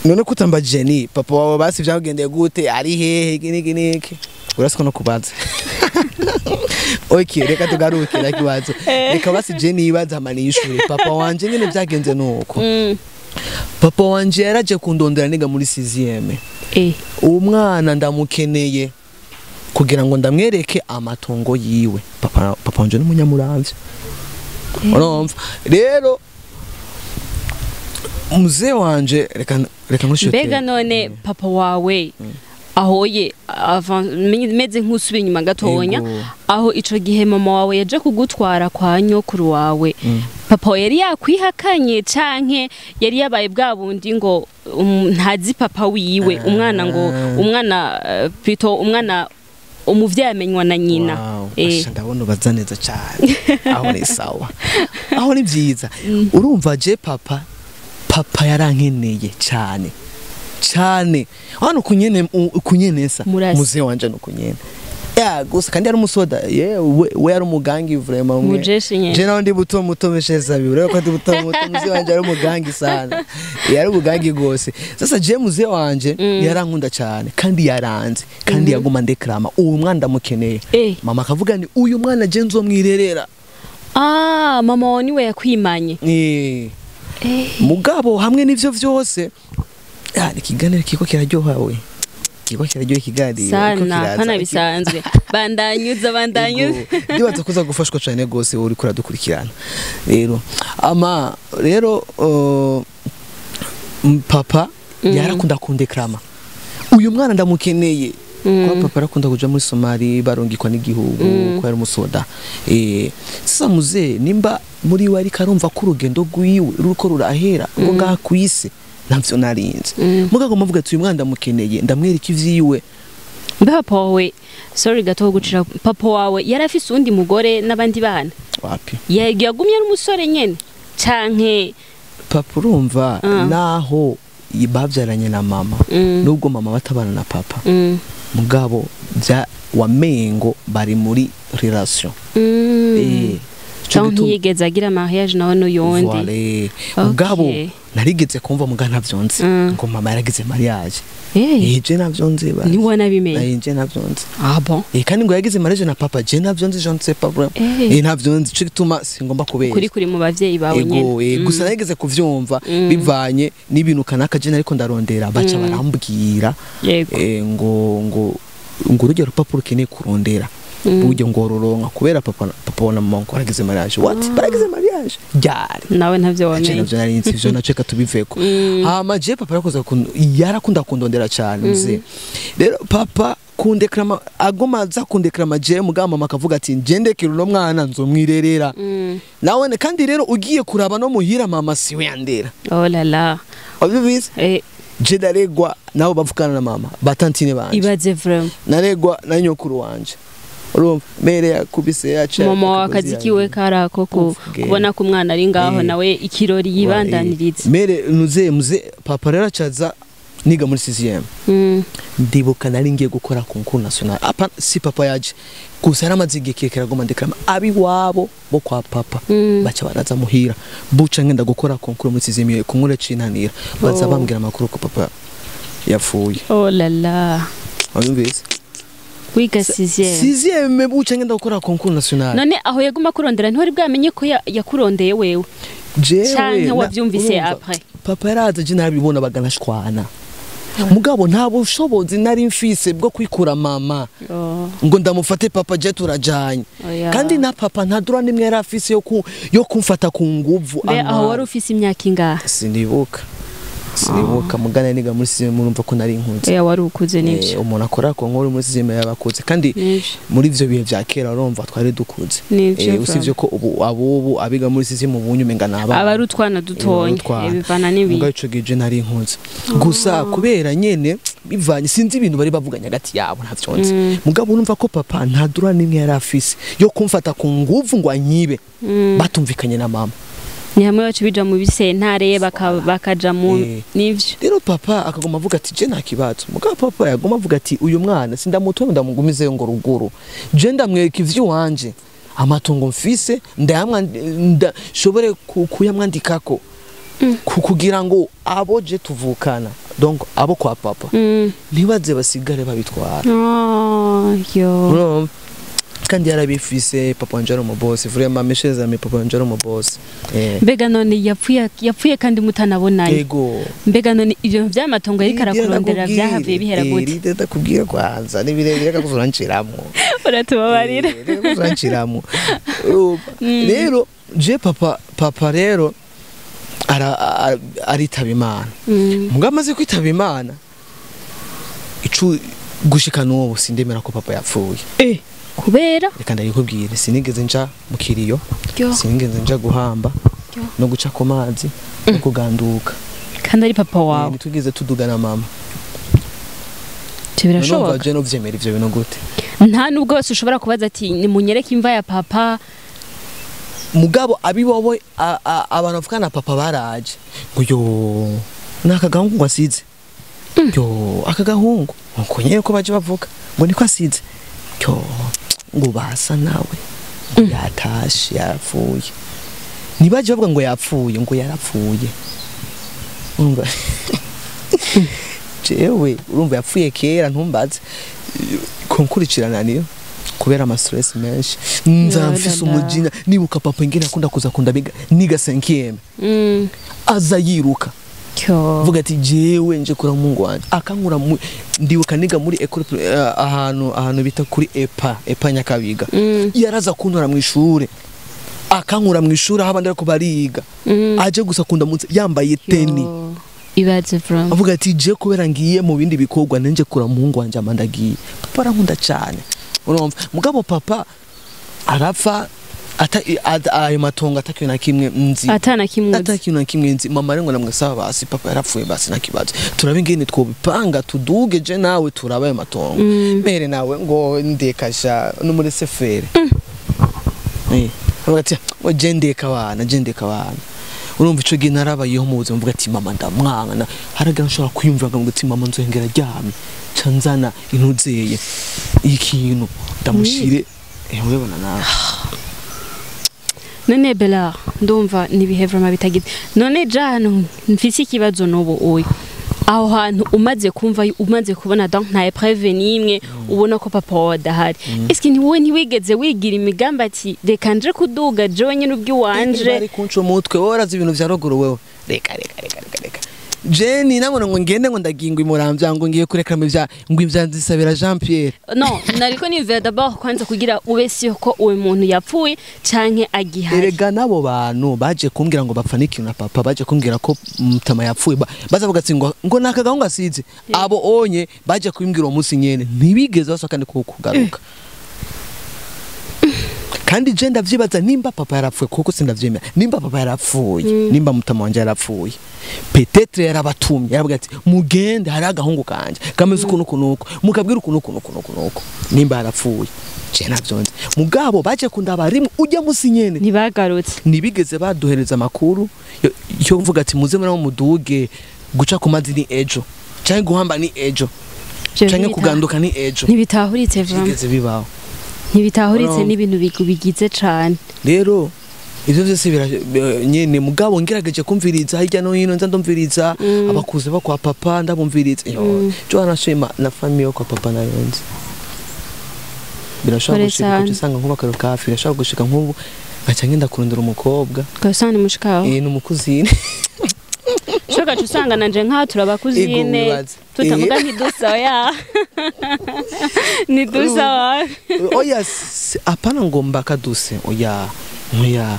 None kutamba Jenny, papa wawe basi vyagendeye gute, ari hehe, iki niki niki? Urasiko no kubaza. Okay, reka tugaruke nakibazo. Reka basi Jenny yibaza hama niyishure. Papa wanje nyene vyagenze nuko, papa wanje yaraje kundondera niga muri 6ème. Uwo mwana ndamukeneye kugira ngo ndamwereke amatongo yiwe. Papa wanje ni umunyamuramvya. Urumva rero muzee wanje, reka nkushote. Mbega none papa wawe Ahoye meze nk'usubiye inyuma gatonya. Aho ico gihe mama wawe yaje kugutwara kwa nyokuru wawe, papa wawe yari yakwihakanye canke yari yabaye bwa bundi ngo ntazi papa wiwe, umwana ngo umwana plutôt umwana umuvyeyi amenywa na nyina? Wow, asha ndabona ubaza neza cyane. Aho ni sawa, aho ni byiza. Urumva je papa yarankeneye cyane cyane hano kunyene kunyenesa. Murasi. Muze wanje no kunyene ya gusa, kandi ari umusoda ye we yari umugangi vraiment umwe. Mujeshi nyene. Je naho ndi buto muto mesheza bi urebe ko ndi buto muto, muze wanje ari umugangi sana, yari umugangi gose. Sasa je muze wanje yarankunda cyane kandi yaranze kandi yaguma ndekrama uwo mwana ndamukeneye. Mama akavuga ni uyu mwana je nzomwirerera. Ah, mama wawe niwe yakwimanye? Eh. Mugabo hamwe n'ivyo vyose, ah, ikiganiro kiko kiraryoha we, kiko kiraryoha ikiganiro kiko sana kiraza. Pana bisanzwe, bandanyuza bandanyuza. Ego, ndibaza kuza gufashwa cyane gose uri kuradukurikirana. Rero ama rero papa yarakunda kundekrama uyu mwana ndamukeneye, kwa papa arakunda kuja muri Somali barungikwa n'igihugu ko yari umusoda. Sasa muze nimba muri we ariko arumva ko urugendo rwiwe ruriko rurahera rwo ngaha kwisi, ntavyo narinze, mugabo muvuga ati uyu mwana ndamukeneye, ndamwereka ivyiwe. Mbe papa wawe, sorry gato gucira, papa wawe yari afise uwundi mugore n'abandi bana? Wapi. Yagumye ari umusore nyene canke? Papa urumva naho babyaranye na mama, nubwo mama batabana na papa, mugabo bya wamengo bari muri relation. Ico Donc ntiyigeze agira mariage nawe n'uyundi? Voilà. Mugabo narigeze kumva, muga ntavyo nzi, ngo mama yaragize mariage. Je navyo nzi ba. Niwe nabimenye? Je navyo nzi. Ah bon. Kandi ngo yagize mariage na papa, je navyo nzi, je ne sais pas vraiment. Ntavyo nzi, ico gituma singomba kubeshya. Kuri mu bavyeyi bawe Ego, nyene. gusa narigeze kuvyumva bivanye n'ibintu kanaka je nariko ndarondera, baca barambwira ngo urujya rupapuro ukeneye kurondera buryo ngo ruronka kubera papa na mama ngo baragize mariage. What, baragize mariage ryari? Nawe ntavyo Je wamenye? Navyo nari nzi, ivyo naco reka tubiveko. Hama je papa yarakoze yarakunda kundondera cyane mzee. Rero papa kundekrama agoma aza kundekrama je, mugabo mama akavuga ati nje ndekera uno mwana nzomwirerera. Nawe kandi rero ugiye kuraba no muhira mama siwe yandera. Oh la la. Wabibizi? Je ndaregwa nabo bavukana na mama, batantine banje. Ibaze vraiment. Naregwa na nyokuru wanje, urumva mere yakubise yaca Mama wawe akagozi. akazi kiwe karako Uvuge. kubona ko umwana ari ngaho, nawe ikirori yibandaniriza. Mere nuze muze papa rero acaza niga muri 6e. Ndibuka nari ngiye gukora concours national, apa si papa yaje gusa, yaramaze igihe kirekire agoma ndekrama abiwabo bo kwa papa. Baca baraza muhira buca ngenda gukora concours muri 6e, concours cinanira, baza bambwira amakuru ko papa yapfuye. Oh la la. Wabimvise? Wiga sixième? 6e, buca ngenda gukora concours national. None aho yaguma kurondera ntiwari bwamenye ko yakurondeye wewe? Jewe Canke wavyumvise urumva, après? Papa yaraza je narabibona baganashwana, mugabo nta bushobozi nari mfise bwo kwikura mama ngo ndamufate papa je turajanye. Oya. Kandi na papa nta droit nimwe yari afise yo kumfata ku nguvu. Mbe aho wari ufise imyaka ingahe? Sinibuka, mugana niga muri sixième, murumva ko nari nkuze. Oya, wari ukuze nivyo. Umuntu akora ku nkuru muri sixième yabakuze kandi Nivyo. muri ivyo bihe vya kera urumva twari dukuze. Nivyo. Usivye ko ubu abubu abiga muri sixième ubunye umenga nabana. Aba ari utwana dutonya. Utwana. Bivana n'ibihe. Mugabo ico gihe je nari nkuze gusa kubera nyene bivanye sinzi ibintu bari bavuganye hagati yabo, ntavyo nzi. Mugabo urumva ko papa nta droit nimwe yari afise yo kumfata ku nguvu ngo anyibe batumvikanye na mama. Ni hamwe baca bija mu bisentare bakaja mu nivyo. Rero papa akaguma avuga ati je nta kibazo, mugabo papa yaguma avuga ati uyu mwana sindamutoye ndamugumizeyo ngo ruguru, je ndamwereka ivy'iwanje, amatungo mfise ndayamwa ndashobore kuyamwandikako kugira ngo abo je tuvukana, donc abo kwa papa, ntibaze basigare babitwara. Oh, yo. Urumva? Kandi yarabifise, papa wanje ari umubosi vraiment, mes chers amis, papa wanje ari umubosi. Mbega none yapfuye kandi mutanabonanye? Ego. Mbega none ivyo vy'amatongo yariko arakurondera vyahavuye bihera gute? Ride ndakubwira kwanza ni birebire kakuzuranshiramo. Uratubabarira. Kakuzuranshiramo. Rero je papa rero aritaba Imana. Mugabo amaze kwitaba Imana ico Gushika n'ubu sindemera ko papa yapfuye. Kubera reka ndabikubwire, sinigeze nja mu kiriyo, sinigeze nja guhamba no guca ku mazi no kuganduka, kandi ari papa wawe. Ntitugeze tudugana mama. Ivyo birashoboka? Je no vyemera ivyo bintu gute? Nta nubwo bose ushobora kubaza ati nimunyereke imva ya papa. Mugabo abibobo abantu bavugana na papa baraje ngo yo naka gahungu ngo asize, yo aka gahungu ngo nyene ko baje bavuga ngo niko asize, yo ngo basa nawe yatashe yarapfuye. Nibaje bavuga ngo yapfuye, ngo yarapfuye. Urumva jewe urumva yapfuye kera, ntumbaze konkurikirana niyo kubera ama stress menshi. Nza mfise umujinya nibuka papa ingene akunda kuza kundabiga niga 5e aza yiruka vuga ati jewe nje kura Mungu wanje akankura ndibuka niga muri école ahantu bita kuri EPA Nyakabiga. Yaraza kuntora mu ishure, akankura mu ishure aho abandi ariko bariga, aje gusa kunda munsi yambaye teni. Ibaze from avuga ati je kubera ngiye mu bindi bikorwa nje kura Mungu wanje amandagiye. Papa arankunda cyane urumva. Mugabo papa arapfa ayo matongo atakintu na kimwe nzi, atakintu na kimwe nzi. Mama rengo namwasaba basi papa yarapfuye basi nakibazo turabe ingene twobipanga tuduge je nawe turabaye matongo. Mere nawe ngo ndekasha no muri sefere avuga ati ngo je ndeka abana. Urumva ico gihe narabayeho mu buzima mvuga ati mama ndamwanga, haragira nshobora kwiyumvira ngo ati mama nzohengera aryamye canzana intuzeye ikintu ndamushire. Urabona nawe none Bella ndumva nibihe vraiment bitagize. None jano mfise ikibazo n'ubu uyu aho hantu umaze kumva umaze kubona donc nta épreuve nimwe ubona ko papa wawe adahari, eske ni wowe ntiwigeze wigira imigambi ati reka nje kuduga jewe nyine ubwiwanje? Bari kunca umutwe wowe urazi ibintu vya ruguru wewe. Reka Jenny nabona ngo ngende ngo ndagingwa imuramvya ngo ngiye kurekera mu vya ngo ivya nzisabira Jean Pierre. No, nariko nivya d'abord kwanza kugira ube siyo ko uwo muntu yapfuye canke agihari. Erega nabo bantu baje kumbwira ngo bapfa n'ikintu na papa, baje kumbwira ko mutama yapfuye, bazavuga ati ngo naka gahungu asize. Abo onye baje kumbwira uwo munsi nyene ntibigeze basoka kandi kugaruka. Kandi je ndavyibaza nimba papa yarapfuye, kuko sindavyemera. Nimba papa yarapfuye, nimba mutama wanje yarapfuye, peut-être yarabatumye yaravuga ati mugende hari agahungu kanje kameze ukuntu kunuko mukabwira ukuntu kunuko. Nimba yarapfuye je navyonze. Mugabo baje kundaba rimwe ujya musi nyene ntibagarutse, nibigeze baduhereza amakuru yo mvuga ati muze muri muduge guca ku mazi ni ejo canke guhamba ni ejo canke kuganduka ni ejo. Ntibitahuritse vraiment, bigeze bibaho, ntibitahuritse n'ibintu bigize cane. Rero ivyo vyose nyene mugabo ngerageje kumviriza hirya no hino, nza ndumviriza abakuze ba kwa papa ndabumviriza. Jo anashima na famille yo kwa papa nayo nzi birashobora gushika usanga nkuba karo kafi, birashobora gushika nkubu ngaca ngenda kurondera umukobwa ugasanga ni mushikawe ni umukuzine. Shoka usanga nanje nka turabakuzine tutavuga ntidusa ya ntidusa. Oya apana ngomba kaduse oya oya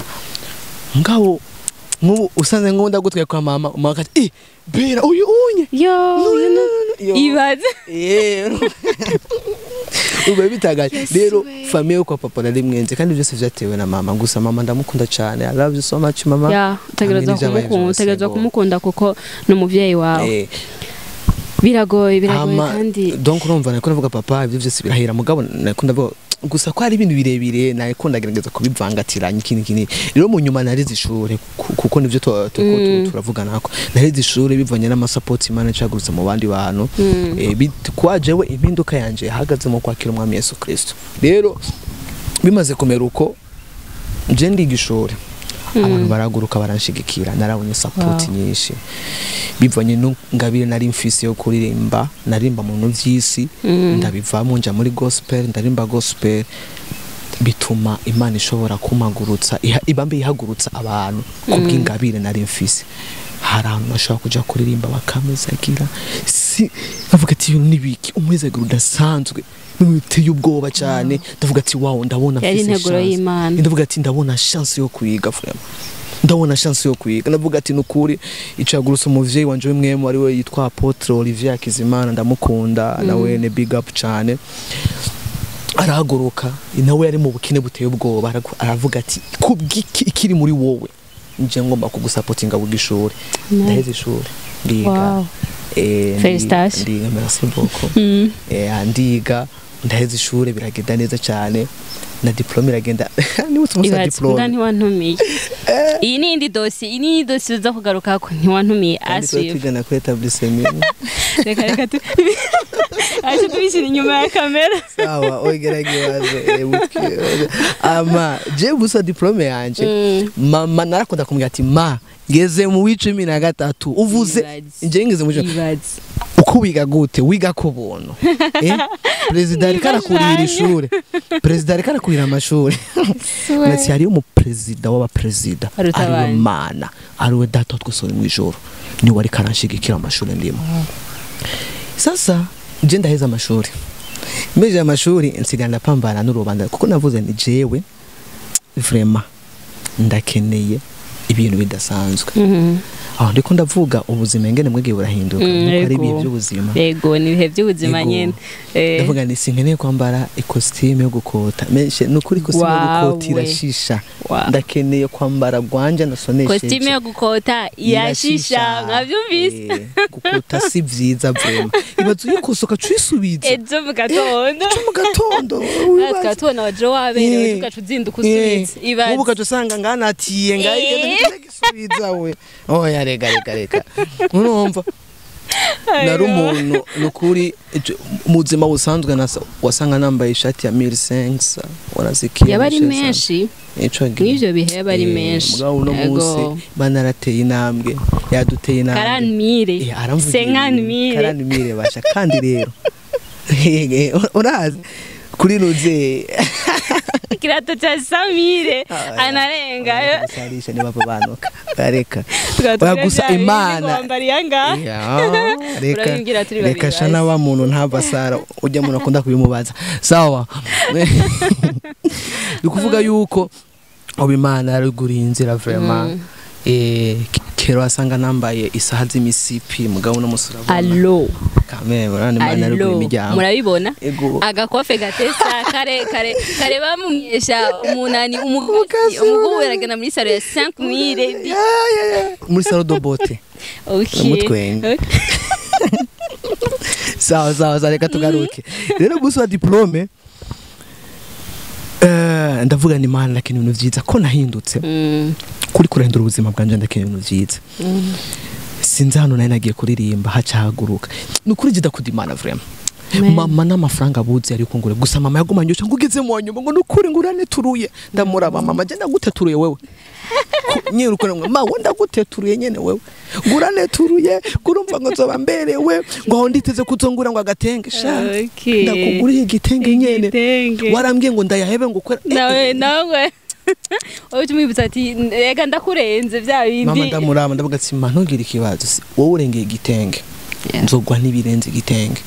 ngabo nkubu usanze ngo ndagutwaye kwa mama umaka Bera uyu unye yo ibaze ube bitagaje. Rero famille kwa papa nari mwenze kandi byose vyatewe na mama. Gusa mama ndamukunda cyane, I love you so much mama. Ya utegerezwa kumukunda kuko ni umuvyeyi wawe. Biragoye kandi donc urumva nako navuga papa ibyo byose birahera. Mugabo nakunda ndavuga gusa ko hari ibintu birebire nako ndagerageza kubivangatiranya ikintu kinini. Rero mu nyuma narize ishure kuko nivyo turavuga nako narize ishure bivanye n'ama support Imana cagurutse mu bandi bantu. Kwajewe impinduka yanje yahagaze mu kwakira umwami Yesu Kristo. Rero bimaze kumera uko nje ndiga ishure abantu baraguruka baranshigikira, narabonye support nyinshi bivanye n'ingabire nari mfise yo kuririmba. Narimba mu bintu vy'isi ndabivamo nja muri gospel, ndarimba gospel bituma Imana ishobora kumagurutsa ibambe ihagurutsa abantu kubw'ingabire nari mfise. Hari ahantu bashobora kuja kuririmba bakamezagira, si bavuga ati ibintu nibiki, umwezagiro udasanzwe biteye ubwoba cyane. Ndavuga ati wow, ndabona mfise chance, ndavuga ati ndabona chance yo kwiga vraiment. Ndabona chance yo kwiga, ndavuga ati nukuri icagurutse umuvyeyi wanje w'imwemu ari we yitwa Apotre Olivier Hakizimana, ndamukunda nawe ne big up cyane. Arahaguruka, nawe yari mu bukene buteye ubwoba, aravuga ati kubw'iki ikiri muri wowe nje ngomba kugusapotinga bw'ishuri. Ndaheze ishuri ndiga. Wow. Félicitations. Ndiga, merci beaucoup. Ndiga ndaheze ishuri, biragenda neza cyane na diplôme iragenda, niba tumusa Ibaze mbwa diplôme. Ntiwantumiye. Iyi ni indi dossier, iyi ni indi dossier uza kugarukako, ntiwantumiye. Kandi tuba Asive. twigana kuri établissement. Reka reka tu aje tubishyira inyuma ya kamera. Sawa, ogerageza ama je busa diplôme yanje. Mama narakunda kumubwira ati ma ngeze mu w'13 uvuze. Ibaze. Nje ngeze mu w'icumi. Ibaze. Uko wiga gute, wiga ku buntu, eh? Perezida ariko arakurira ishure, perezida ariko arakurira amashuri. Ndetse hariyo umuperezida w'abaperezida, Aruta ariwe abandi. Mana, ariwe Data wa twese uri mu ijuru, niwe ariko aranshigikira amashuri ndimo. Sasa je ndaheza amashuri, mbeje amashuri nsigaye ndapambana n'urubanda, kuko navuze ni jewe vraiment ndakeneye ibintu bidasanzwe. Aho ndiko ndavuga ubuzima ngene mwegiye burahinduka, nuko ari ibihe by'ubuzima. Yego, ni ibihe by'ubuzima Yego. nyene. Ndavuga nti sinkeneye kwambara ikositimu yo gukota menshi, nukuri ikositimu yo gukota Wawe. irashisha. Wow. Ndakeneye kwambara gwanja nasonesheje. Kositimu yo gukota irashisha, mwabyumvise? Gukota si vyiza vraiment, ibaze uyikosoka cuyisubiza Ejo mu gatondo. Ejo mu gatondo. Tukaba tubona waje waberewe, tugaca uzinduka usubitse. Ibaze. Ubu ugaca usanga nganatiye ngayigenda we, oya reka reka reka, urumva nari umuntu nukuri mu buzima busanzwe wasanga nambaye ishati ya 1500, warazikiye. Yaba ari menshi. Ico gihe Mw'ivyo bihe yaba ari menshi. Mugabo uno Yego. munsi Imana yarateye intambwe, yaduteye intambwe. 40 mille. Aramvugira 50 mille. 40 mille basha. Kandi rero urazi kuri ruze Ikirato ca 100 mille anarenga. Gusarisha niba banuka bareka. Tukaba Oya, gusa vya bindi Imana kwambara iyanga. Ya, reka Urabimbwira turi babiri reka shana basi. wa muntu ntava sara ujya muntu akunda kubimubaza. Sawa, ni ukuvuga yuko ubu Imana yaruguriye inzira vraiment. Kera wasanga nambaye isaha z'imisipi, mugabo no musura. Allo. Kameme urabona Imana yaruguye Allo. imiryango. Murabibona? Ego. Agakofe gatesa kare kare kare bamumyesha umunani umukasi umugabo yaragana muri salon ya 5000. Ya, ya, ya. Muri salon de beauté. Okay. Mutwenge. Okay. Sawa sawa sawa, reka tugaruke rero umunsi wa diplôme. Ndavuga ni Imana, lakini ibintu vyiza ko nahindutse kuri kurahindura ubuzima bwanje, ndakeneye ibintu vyiza. Sinzi hano nari nagiye kuririmba hacahaguruka, ni ukuri jida kudimana vraiment. Amen. Mama n'amafaranga abuze ariko ngure gusa mama yagumanye ngo ugeze mu nyuma ngo nukuri ngo uraneturuye. Ndamuraba, mama je ndaguteturuye wewe? Nyine uko ngo ma we ndaguteturuye nyene wewe, ngo uraneturuye, ngo urumva ngo nzoba mberewe, ngo aho nditeze kuzongura ngo agatenge sha. Okay. Ndakuguriye igitenge nyene. Igitenge. Warambwiye ngo ndayahebe ngo ukora. Nawe nawe wowe tumwibutsa ati reka ndakurenze bya bindi. Mama ndamuraba ndavuga ati ma ntugire ikibazo, wowe urengeye igitenge, nzogwa n'ibirenze igitenge.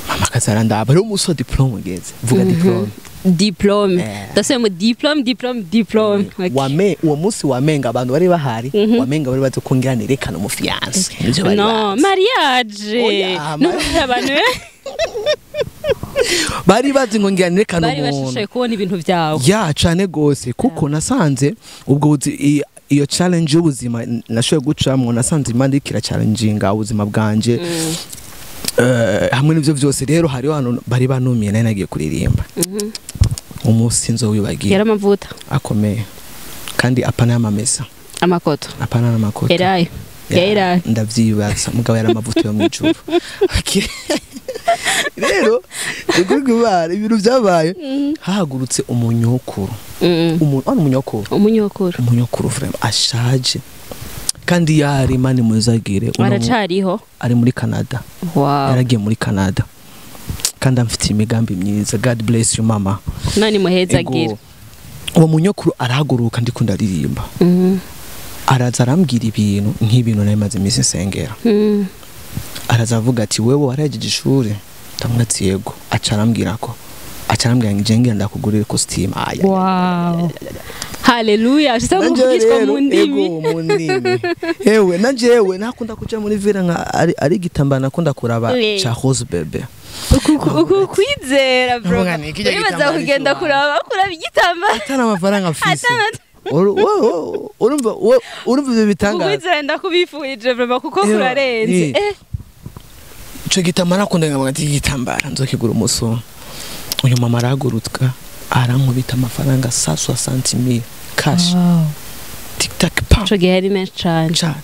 Mama akazara ndaba rero umunsi wa diplôme ugeze, vuga diplôme. Diplôme. Ndasubiyemo diplôme, diplôme, diplôme. Okay. Wame uwo munsi wamenga abantu bari bahari, wamenga bari bazi ko ngira nerekana umu fiancé, nivyo bari No bazi. Mariage. Oya, no abantu bari bazi ngo ngira nerekana bari umuntu. bashushaye kubona ibintu byawe. Ya cane gose, kuko nasanze ubwo iyo challenge y'ubuzima nashoboye gucamwo, nasanze Imana iriko irachallenginga ubuzima bwanje. Hamwe n'ivyo vyose rero hariho hantu bari banumiye nari nagiye kuririmba, umunsi nzowibagira. Yari amavuta. Akomeye kandi apana y'amamesa. Amakoto. Apana n'amakoto. Erayo ya erayo. Ndavyibaza, mugabo yari amavuta yo mw'ijuru. Okay. Rero ukuri kw'Imana ibintu vyabaye, hahagurutse umunyokuru. Umuntu hano umunyokuru. Umunyokuru. Umunyokuru vraiment ashaje kandi yari Imana imuzagire aracariho? Ari muri Canada. Wow. Yaragiye muri Canada kandi amfitiye imigambi myiza. God bless you mama. Nani muhezagire. Ego. Uwo munyokuru arahaguruka ndiko ndaririmba, araza arambwira ibintu nk'ibintu nari maze iminsi nsengera. Araza avuga ati wewe warahejeje ishuri? Ndamubwira ati yego. Aca arambwira ko aca arambwira ngo nje ngira ndakugurira costume aya. Wow. Haleluya, ushitse kuvugishwa mu ndimi. Ego mu ndimi. Hewe na jewe nakunda kuja muri villa nka ari igitambara nakunda kuraba cha Rose Bebe. Uku kwizera bro. Uribaza kugenda kuraba igitambara. Atana amafaranga mfise. Urumva urumva bitangaza. Ukwizera ndakubifurije bro kuko kurarenze. Ico gitambara nakunda nkavuga ati igitambara nzokigura umusoro. Uyu mama arahaguruka arankubita amafaranga 160,000 cash. Tic tac pam. Ico gihe ari menshi cane.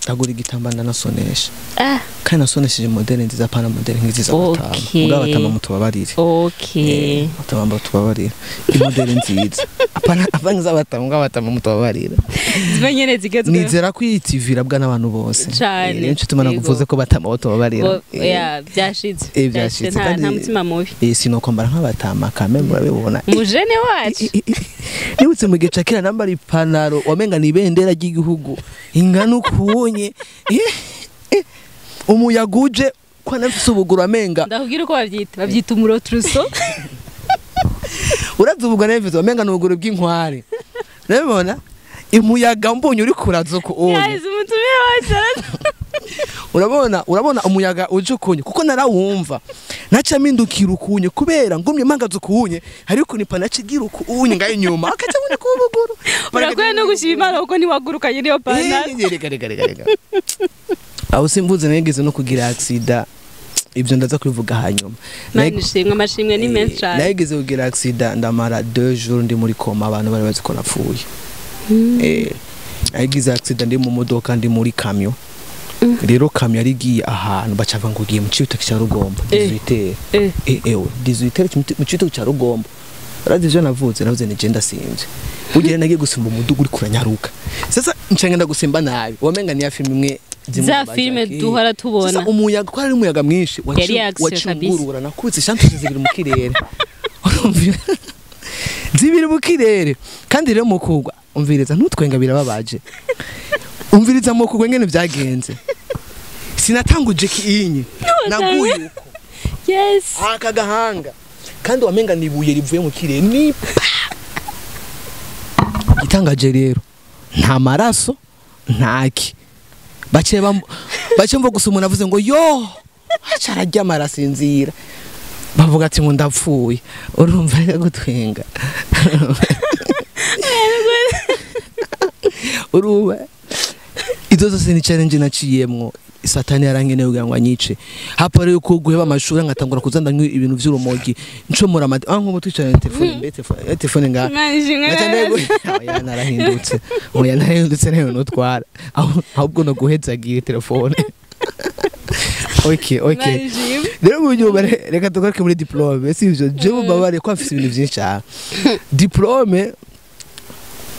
Ndagura igitambara ndanasonesha. Kandi nasonesheje modele nziza pana modele ngiziza batama. Mugabo batama mutubabarire. Okay. Batama mutubabarire. Imodele nziza. Apana ngiza batama mugabo batama mutubabarire. Ziba nyene zigezweho. Nizera ko iyi TV irabwa n'abantu bose. Cane. Nico tuma nakuvuze ko batama mutubabarira. Ya byashitse. Byashitse nta mutima mubi. Sinokwambara nk'abatama kame murabibona. Mujene wacu. Nibutse mu gihe ca kera nambara ipanaro wamenga ni ibendera ry'igihugu. Ingana ukunye. Umuyaga uje kwa nafise ubuguru amenga ndakubwira uko babyita umurotruso. Uravye ubuguru nafise amenga n'ubuguru bw'inkware. Urabibona umuyaga mbonye uri kuraza ko onye. Guys umutumire wacu. Urabona umuyaga uje ukunye kuko narawumva naca mpindukira ukunye kubera ngumye mpagaze ukunye hari ukuntu ipantaro acigira ukunye ngayo inyuma akaca abona ko ubuguru. Urakwiye no gushima Imana kuko ntiwagurukanye niyo pantaro. Reka. Aho simvuze nigeze no kugira accident ibyo ndaza kubivuga hanyuma. Nishimwe amashimwe ni menshi cyane. Nageze kugira accident ndamara 2 jours ndi muri koma abantu bari bazi ko napfuye. Nagize accident ndi mu modoka ndi muri camion. Rero camion yari igiye ahantu bacava ngo ugiye mu Cibitoke cya Rugombo 18h. Ewe 18h mu Cibitoke cya Rugombo. Urazi ivyo navuze ni je ndasimvye. Ugere nagiye gusimba umudugu uri kuranyaruka. Sasa ncangenda gusimba nabi. Wamenga ni ya film imwe za filme duhora tubona. Sasa umuyaga ko ari umuyaga mwinshi wacungurura nakubitse shantu zibiri mu kirere. Urumva zibiri mu kirere kandi rero mukugwa umviriza ntutwenga birababaje. Umviriza mukugwa ngene byagenze. Sinatanguje kiinyi naguye uko. Yes. Aka gahanga kandi wamenga nibuye rivuye mu kirere ni gitangaje rero nta maraso ntaki. Bace mvo gusa umuntu avuze ngo yo acarajya amarasinzira bavuga ati ngo ndapfuye. Urumva reka gutwenga. Urumva izo zose ni challenge naciyemwo. Satani yarangeneye kugira ngo anyice. Hapa rero ko guheba amashuri ngatangura kuzandanywa ibintu vy'urumogi ncomora amadi nkubo twicaranye telefone mbe telefone nga oya narahindutse oya narahindutse nayo notwara ahubwo no guhezagiye telefone. Okay rero mu reka tugaruke muri diplome si ivyo je mubabare ko afise ibintu vyinshi cyane. Diplome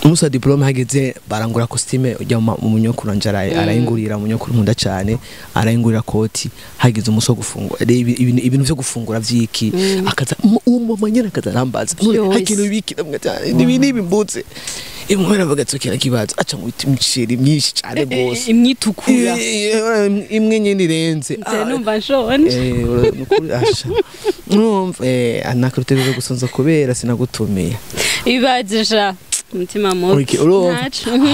umusa diplome hageze barangura costume ujya mu munyokuru njara arayingurira munyokuru nkunda cyane arayingurira koti hageze umuso gufungura ibintu byo gufungura vyiki akaza uwo manyana akaza arambaza hakintu biki nibi nibi mbutse imwera bagatsokera kibazo aca ngo imiceri myinshi cyane gose imyitukura imwe nyene irenze numva nshonje nukuri asha numva anakuruteruza gusonza kubera sinagutumiye ibazisha umutima mubi.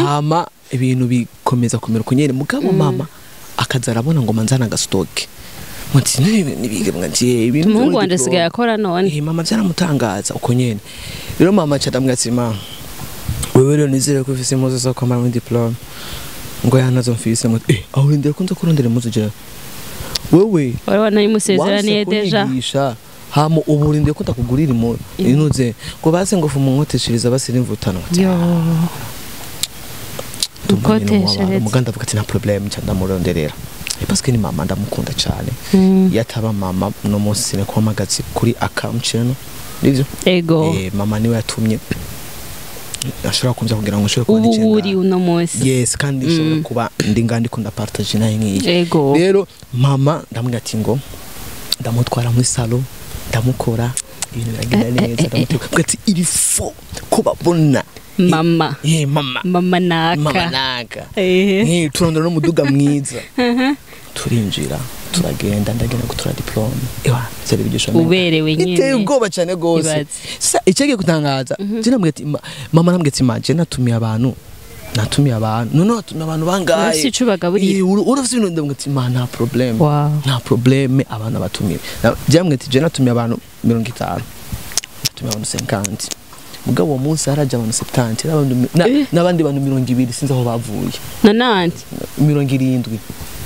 Hama ibintu bikomeza kumera kunyere mugabo mama akaza arabona ngo manzana gastoke muti nibige mwangiye ibintu Mungu wanje sigaye akora none mama byaramutangaza uko nyene rero mama cyadamwe ati mama wewe rero nizere ko ufise impuzu zo kwambara muri diplome ngo yanazo mfise ngo aho urindira ko nza kurondera impuzu jewe wewe urabona yimusezeraniye deja hamo uburinde ko ndakugurira impuzu inuze ngo base ngo fumunkoteshereza base n'imvutano yo ukoteshereza muganda avuga ati nta problème nca ndamuronderera parce que ni mama ndamukunda cyane yataba mama no munsi ne kwamagazi kuri akamcheno nivyo ego mama niwe yatumye ashobora kumva kugira ngo nshobore kuba ubu uri uno munsi yes kandi nshobora kuba ndi ngandi kunda partage naye nkiyi ego rero mama ndamubwira ati ngo ndamutwara muri salon ndamukora ibintu biragenda neza ndamutwara ati il faut ko babona mama mama mama naka turondora n'umuduga mwiza turinjira Turagenda, ndagenda gutora diplôme. Ewa, byari biryoshe. Uberewe nyene. Iteye ubwoba cyane gose. Ibaze. Sa icyagiye gutangaza, je namubwiye ati mama, namubwiye ati ma, je natumiye abantu, natumiye abantu, none watumiye abantu bangahe? Urafise ico ubagaburira? Eh, urafise ibintu. Ndamubwiye ati ma, nta problème. Wow. Nta problème, abantu batumiye. Byamubwiye ati je natumiye abantu 50, natumiye abantu 50, mugabo uwo munsi haraje abantu 70 n'abandi bantu 20, sinzi aho bavuye. Nanandi. 70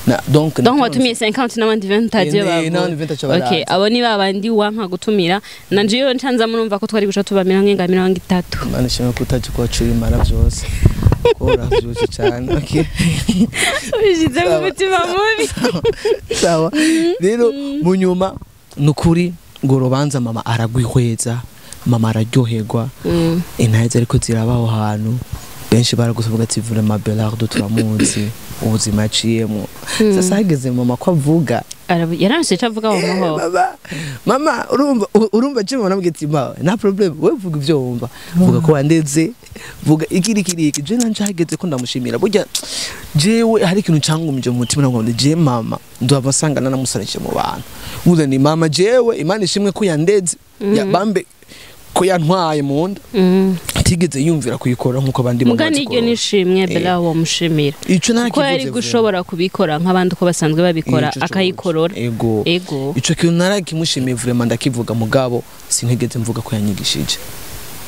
na donc Donc watumiye 50 n'abandi 20 utazi iyo Eh, n'abandi bavuye. 20 ataco barazi. Okay, abo ni babandi wanka gutumira. Nanje iyo ncanza murumva ko twari guca tuba 30. Imana ishimwe ko utaje kuhaca ibimara byose, ko uravyutse cyane, okay. Ubishize mu Sawa. mutima mubi. Sawa, rero mu nyuma nukuri ngo urubanza mama aragwihweza, mama araryoherwa. Intahe ariko ziraba aho hantu, benshi baragusavuga ati vraiment Belardo turamuzi, ubuzima yaciyemo. Sasa hageze mama ko avuga. Yaranse ico avuga mu mahoro. Mama, mama, urumva, urumva, je mama namubwiye ati ma, nta problème, wewe vuga ivyo wumva, vuga ko wandeze, vuga iki iki iki. Je nanje hageze ko ndamushimira, burya jewe hari ikintu cangumije mu mutima, ngo je mama ndaba sanga nanamusanishe mu bantu. Ubuze ni mama, jewe Imana ishimwe ko yandeze, ya bambe ko yantwaye mu nda, atigeze yumvira kuyikora nkuko abandi mama Muga niryo bazikorora. nishimwe Bella womushimira. Ico Kuko yari narakivuze. gushobora kubikora nk'abandi uko basanzwe babikora, Ico akayikorora. Ego. Ego. Ico kintu narakimushimiye vraiment, ndakivuga, mugabo sinigeze mvuga ko yanyigishije.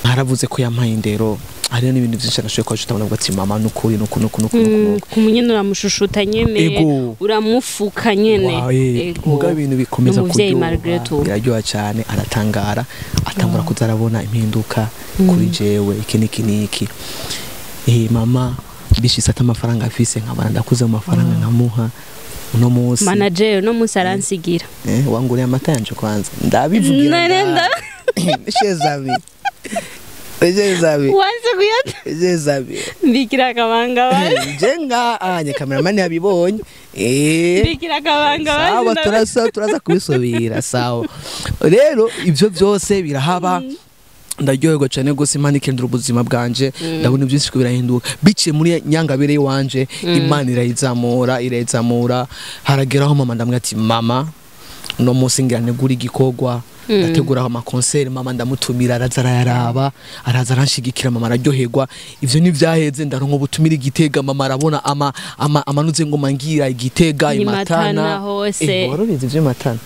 Haravuze ko yampaye indero, hariho n'ibintu byinshi nashoboye kuba utabona, avuga ati mama nukuri nuku nuku nuku nuku nuku. Ku munyene uramushushuta nyene. Ego. Uramufuka nyene. Wow, eh, Ego. mugabo ibintu bikomeza N'umuvyeyi kuryoha, malgré tout. biraryoha cyane, aratangara, atangura kuza arabona impinduka kuri jewe, iki n'iki n'iki. Eh, mama bishitse ati amafaranga afise, nkabona ndakuze mu mafaranga, nkamuha uno munsi. Manager no munsi aransigira. Eh, wanguriye amata yanje kwanza, ndabivugira. None Shezami, Shezami. Wanze kuyata. Shezami. Mbikira akabanga basi. Jenga anye cameraman yabibonye, eh. Mbikira akabanga Sawa. basi. Turaza kubisubira, sawa. Rero ibyo byose birahaba, ndaryoherwa cyane gose. Imana ikendura ubuzima bwanje, ndabona byinshi ko birahinduka biciye muri nyangabere iwanje. Imana irayizamura, irayizamura. Harageraho mama ndamwe ati mama, no munsi ngira ntegura igikorwa, ndategura ama concert, mama ndamutumira, araza arayaraba, araza aranshigikira, mama araryoherwa. Ivyo ntivyaheze, ndaronka ubutumira igitega, mama arabona ama ama amanuze ngoma ngira igitega. I Matana Imatana hose. Eh, warubizi ivyo Matana?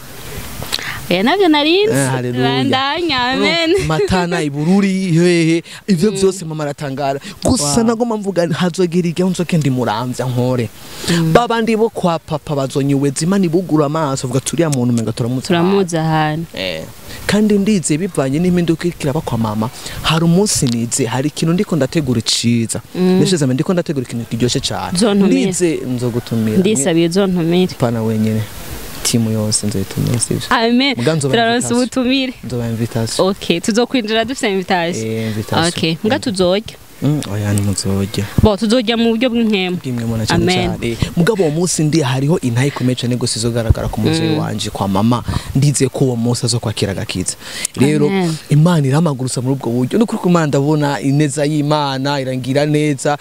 Oya, navyo narinzi. Eh, haleluya. Bandanya, amen. Matana, Ibururi, hehe, ivyo vyose mama aratangara gusa. Wow. Nagoma mvuga hazogera igihe nzoke ndi muramvya nkore babandi bo kwa papa bazonyiweza, Imana ibugura amaso, vuga turiya muntu umenga turamuzi. Turamuzi ahantu. Eh, kandi ndize bivanye n'impinduka iriko iraba kwa mama, hari umunsi nize hari ikintu ndiko ndategura iciza, nishize ndiko ndategura ikintu kiryoshe cane. Uzontumira. Ndize nzogutumira. Ndisabiye uzontumire. Pana wenyene, timu yose nzoyitumira, sivyo? Amen. Muga nzoba Turaronse invitation. ubutumire. Nzoba invitation. Okay, tuzokwinjira dufite invitation. Eh, invitation. Okay, mbwa tuzorya. Oya, ntimuzorya. Bo tuzorya mu buryo bw'inkema. Bwimwe mubona cyane. Amen. Cyane. Mugabo uwo munsi ndi hariho intahe ikomeye cyane gose izogaragara ku muvyeyi wanje kwa mama, ndizeye ko uwo munsi azokwakira agakiza. Rero Amen. Imana iramagurutsa muri ubwo buryo, nukuri ko Imana, ndabona ineza y'Imana irangira neza,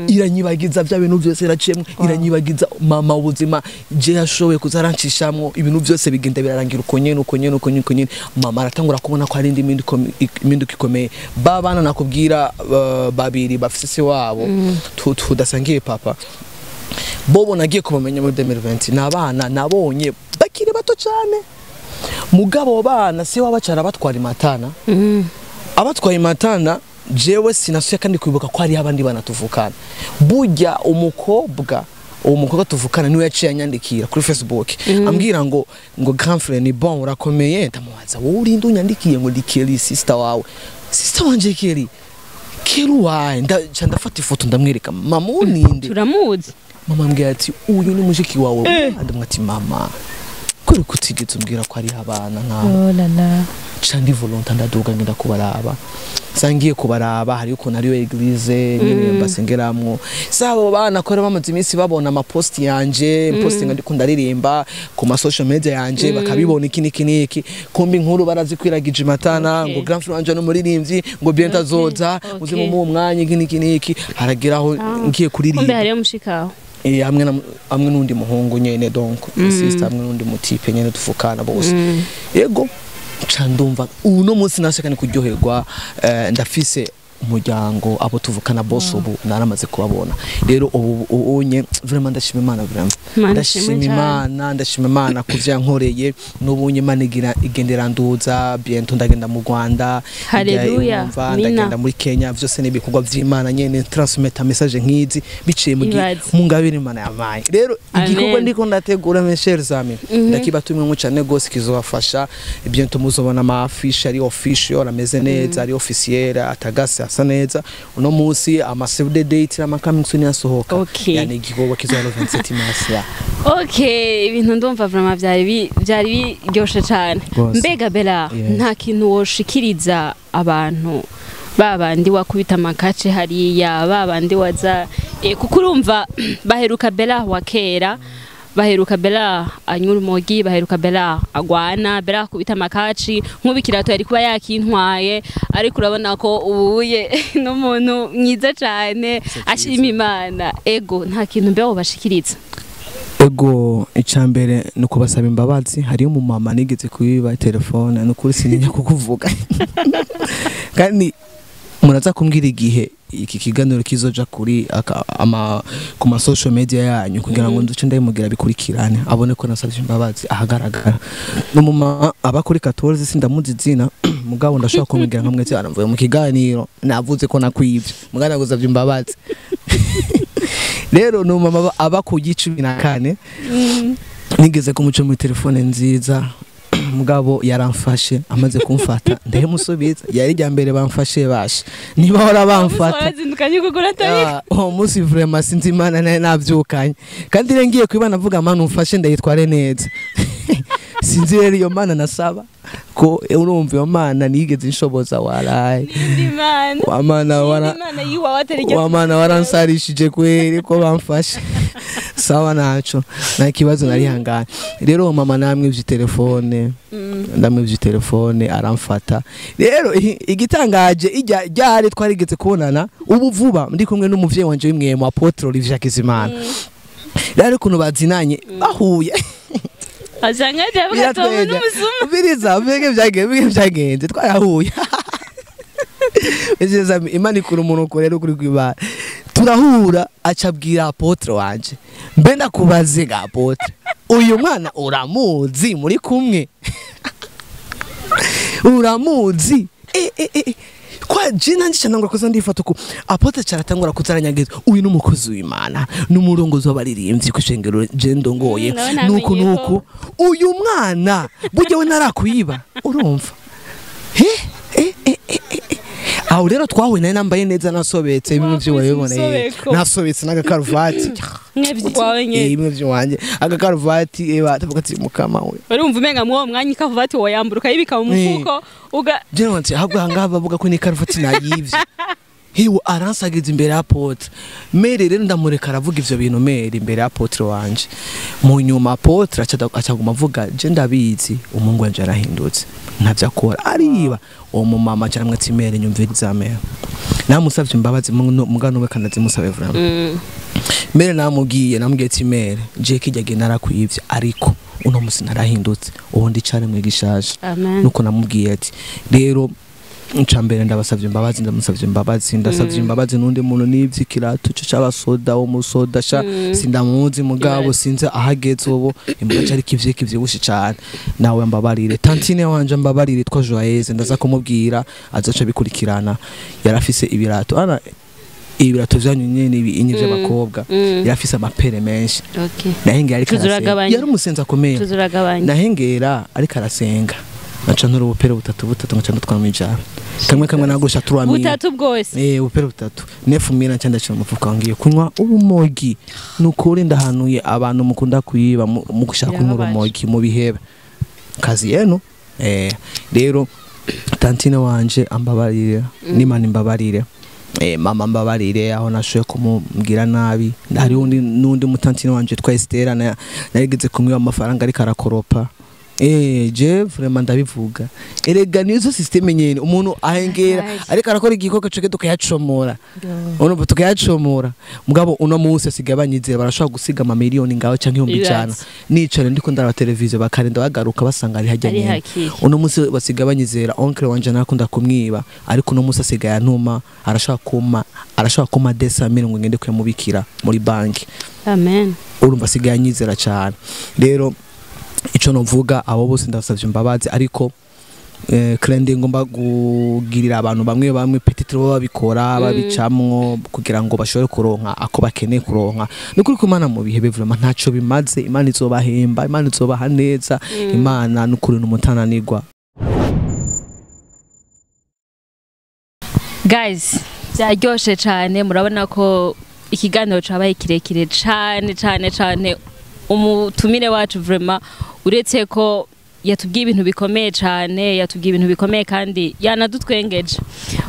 iranyibagiza bya bintu byose iraciyemwo, iranyibagiza mama ubuzima je yashoboye kuza aranshishamwo, ibintu byose bigenda birarangira uko nyene, uko nyene, uko nyene, uko nyene. Mama aratangura kubona ko hari indi impinduka ikomeye. Ba bana nakubwira, babiri bafise se wabo tudasangiye papa, bobo nagiye kubamenya muri 2020, ni abana nabonye bakiri bato cyane, mugabo abo bana se wabacara batwara Imatana. Abatwaye Imatana, jewe sinasuye kandi kwibuka ko hariho abandi bana tuvukana. Burya umukobwa, uwo mukobwa tuvukana niwe yaciye anyandikira kuri Facebook, ambwira ngo grand frère ni bon, urakomeye. Ndamubaza wowe urinde unyandikiye? Ngo ndi Kelly, sister wawe. Sister wanje Kelly? Kelly wawe? Ndaca ndafata ifoto ndamwereka, mama uninde. Turamuzi. Mama ambwira ati uyu ni mushiki wawe. Ndamwati ati mama, kuri kutigeze umbwira ko ari abana nkawe? Oh la la. Ca ndi volonta, ndaduga ngenda kubaraba. Sangiye kubaraba, hariyo ukuntu ariyo église nyene mbasengeramwo. Sabo bana ko bamaze iminsi babona amaposti yanje, postinga ndiko ndaririmba ku ma social media yanje, bakabibona iki niki niki, kumbi inkuru barazikwiragije Matana. Okay. Ngo grand frère wanje n'umuririmbyi, ngo bientôt azoza, Okay. muze mu mwanya iki niki niki. Harageraho ngiye Kumbe kuririmba. hariyo mushikaho. Hamwe n'undi muhungu nyene, donc sister hamwe n'undi mutipe nyene tuvukana bose. Yego, ca ndumva uno munsi nashaka ni kuryoherwa, ndafise umuryango, abo tuvukana bose ubu naramaze kubabona. Rero ubu ubunye vraiment ndashima Imana, vraiment. Imana Ndashima ishimwe cane. Imana, ndashima Imana ku yankoreye. N'ubunye Imana igira igendera nduza, bientôt ndagenda mu Rwanda. Haleluya, Urumva, Mina. ndagenda muri Kenya, vyose ni ibikorwa vy'Imana nyene, transmettre message nk'izi biciye mu Ibaze. mu ngabire Imana yampaye. Rero Amen. igikorwa ndiko ndategura, mes chers amis, ndakibatumwe cyane gose, kizobafasha. Bientôt muzobona ama affiche ari official, ameze neza, ari officiel, atagase, asa neza. Uno munsi ama save the date ama coming soon yasohoka. Yani igikorwa kizoba le 27 mars ya. Okay, ibintu ndumva vraiment byari biryoshe cyane. Rwose. Mbega Bella, Yes. nta kintu woshikiriza abantu babandi wakubita amakace hariya, babandi waza, kuko urumva baheruka Bella wa kera, baheruka Bella anyura urumogi, baheruka Bella agwana, Bella akubita amakaci, nk'ubu ikirato yari kuba yakintwaye, ariko urabona ko ubuye n'umuntu mwiza cyane ashima Imana. Ego, nta kintu mbe wobashikiriza? Ego, icambere ni ukubasaba imbabazi. Hariyo umumama nigeze kubiba telefone, ni ukuri sininya kukuvuga, kandi muraza kumbwira igihe iki kiganiro kizoja kuri ku ma social media yanyu kugira ngo nduce ndayimugira bikurikirane, abone ko nasabye imbabazi ahagaragara. N'umumama aba kuri 14, sindamuzi izina, mugabo ndashobora kumubwira nka mwese aramvuye mu kiganiro navuze ko nakwivye, mugabo nagusabye imbabazi. Rero ni umumama aba ku 14, nigeze kumuca muri telefone nziza, mugabo yaramfashe. Amaze kumfata ndahemusubiza. Yari irya mbere bamfashe, basha niba hora bamfata. Warazindukanye kugura atari Ah, uwo munsi vraiment sinzi Imana nayo nabyukanye, kandi rero ngiye kwibana avuga: "Mana umfashe ndayitware neza." Sinzi rero iyo Mana nasaba ko urumva iyo Mana nigeze inshoboza, waraye. N'indi Mana. Wa Mana wara Imana yiwawe atari iryo. Wa Mana waransarishije kweri ko bamfashe. Sawa, naco nta kibazo, narihangana. Rero uwo mama namwivye telefone, ndamwivye telefone aramfata. Rero igitangaje ijya ryari twarigeze kubonana ubu vuba, ndi kumwe n'umuvyeyi wanje w'imwemo, Apôtre Olivier Hakizimana. Rero ukuntu bazinanye bahuye Asanga avuga ati uwo biratwenga. n'umusuma. Biriza bige byagenze, twarahuye. Ese Imana ikura umuntu kure rero kuri kwibara. Turahura, acabwira apôtre wanje: "Mbe ndakubaze ga apôtre, uyu mwana uramuzi? Muri kumwe uramuzi?" Kwa je nanje canangura kuza ndifata uko apôtre caratangura kuzaranyagiza: "Uyu ni umukozi w'Imana, n'umurongozi w'abaririmbyi ku ishengero je ndongoye." Nawe namenye Nuku ko- nuku uyu mwana burya we narakwiba, urumva? He eh eh eh eh, eh. Aho rero twahuye nari nambaye neza, nasobetse bimwe Wakubise vy'uwabiboneye. umusobeko. Nasobetse n'agakaruvati. Mwebwe wawe nyene. Bimwe vy'iwanje, agakaruvati, tuvuga ati mukama we. Urumva umenga mw'uwo mwanya ikavati woyambura ukayibika mu mufuko uga Jewe nti ahubwo ahangaha bavuga ko ni karuvati nayivye. Hiwe aransagiza imbere ya apôtre mere. Rero ndamureka aravuga ivyo bintu mere imbere ya apôtre wanje. Mu nyuma apôtre acaguma avuga: "Je ndabizi, umuhungu wanje yarahindutse, ntavyo akora, ariba." Uwo mumama aca aramwe ati: "Mere, nyumviriza mere." Namusavye imbabazi, mugano we kanazimusabe vraiment. Mere namubwiye ati: "Mere, je kijya gihe narakwivye, ariko uno musi narahindutse, ubu ndicare mwigishaje." Amen. Nuko namubwiye ati rero nca mbere ndabasavye imbabazi, ndamusavye imbabazi, ndasavye imbabazi n'undi muntu n'ivyo ikirato co c'abasoda, wo musoda sha sindamuzi, mugabo sinzi ahageze ubu, imboga cari kivye kivyibushe cane, nawe mbabarire. Tantine wanje mbabarire, twa Joyeuse, ndaza kumubwira azoca bikurikirana. Yarafise ibirato ana ibirato vyanyu nyene ibi inye vy'abakobwa, yarafise amapere menshi. Nahengera ariko arasenga. Tuzuragabanya. Yari umusenzi akomeye. Tuzuragabanya. Nahengera ariko arasenga, nkaca ntora ubupere butatu butatu, nkaca ndutwara mw'ijana kamwe kamwe, nagusha 3000. Butatu bwose? Ubupere butatu, 9000, nca ndacira mu mufuka, ngiye kunywa urumogi. Nukuri ndahanuye abantu mukunda kuyiba mu gushaka kunywa Birababaje. urumogi mu bihebe kazi yenu. Rero tantine wanje ambabarire, n'Imana imbabarire. Mama mbabarire aho nashoboye kumubwira nabi. Hari undi n'undi mutantine wanje twa Estera narigeze kumwiba amafaranga ariko arakoropa. Je vraiment ndabivuga. Erega nizo system nyene umuntu ahengera ariko arakora igikorwa cyo tukayacomora. Urumva tukayacomora. Mugabo uno munsi asigaye banyizera barashobora gusiga ama miliyoni ngaho canke 500,000. Nicara ndiko ndaraba televiziyo bakarenda bagaruka basanga ari hajya nyene. Uno munsi basigaye banyizera oncle wanje nakunda kumwiba ariko uno munsi asigaye antuma arashobora kuma 200,000 ngo ngende kuyamubikira muri banki. Amen. Urumva asigaye anyizera cyane. Rero ico novuga abo bose ndasavye imbabazi ariko kandi ngomba kugirira abantu bamwe bamwe petit bo babikora babicamwo kugira ngo bashobore kuronka ako bakeneye kuronka. Nukuri ko Imana mu bihe bivuma ntaco bimaze, Imana izobahemba, Imana izobaha neza, Imana nukuri n'umutananirwa. Guys, byaryoshe cyane murabona ko ikiganiro cabaye kirekire cyane cyane cyane. Umutumire wacu vraiment uretse ko yatubwiye ibintu bikomeye cyane, yatubwiye ibintu bikomeye kandi yanadutwengeje.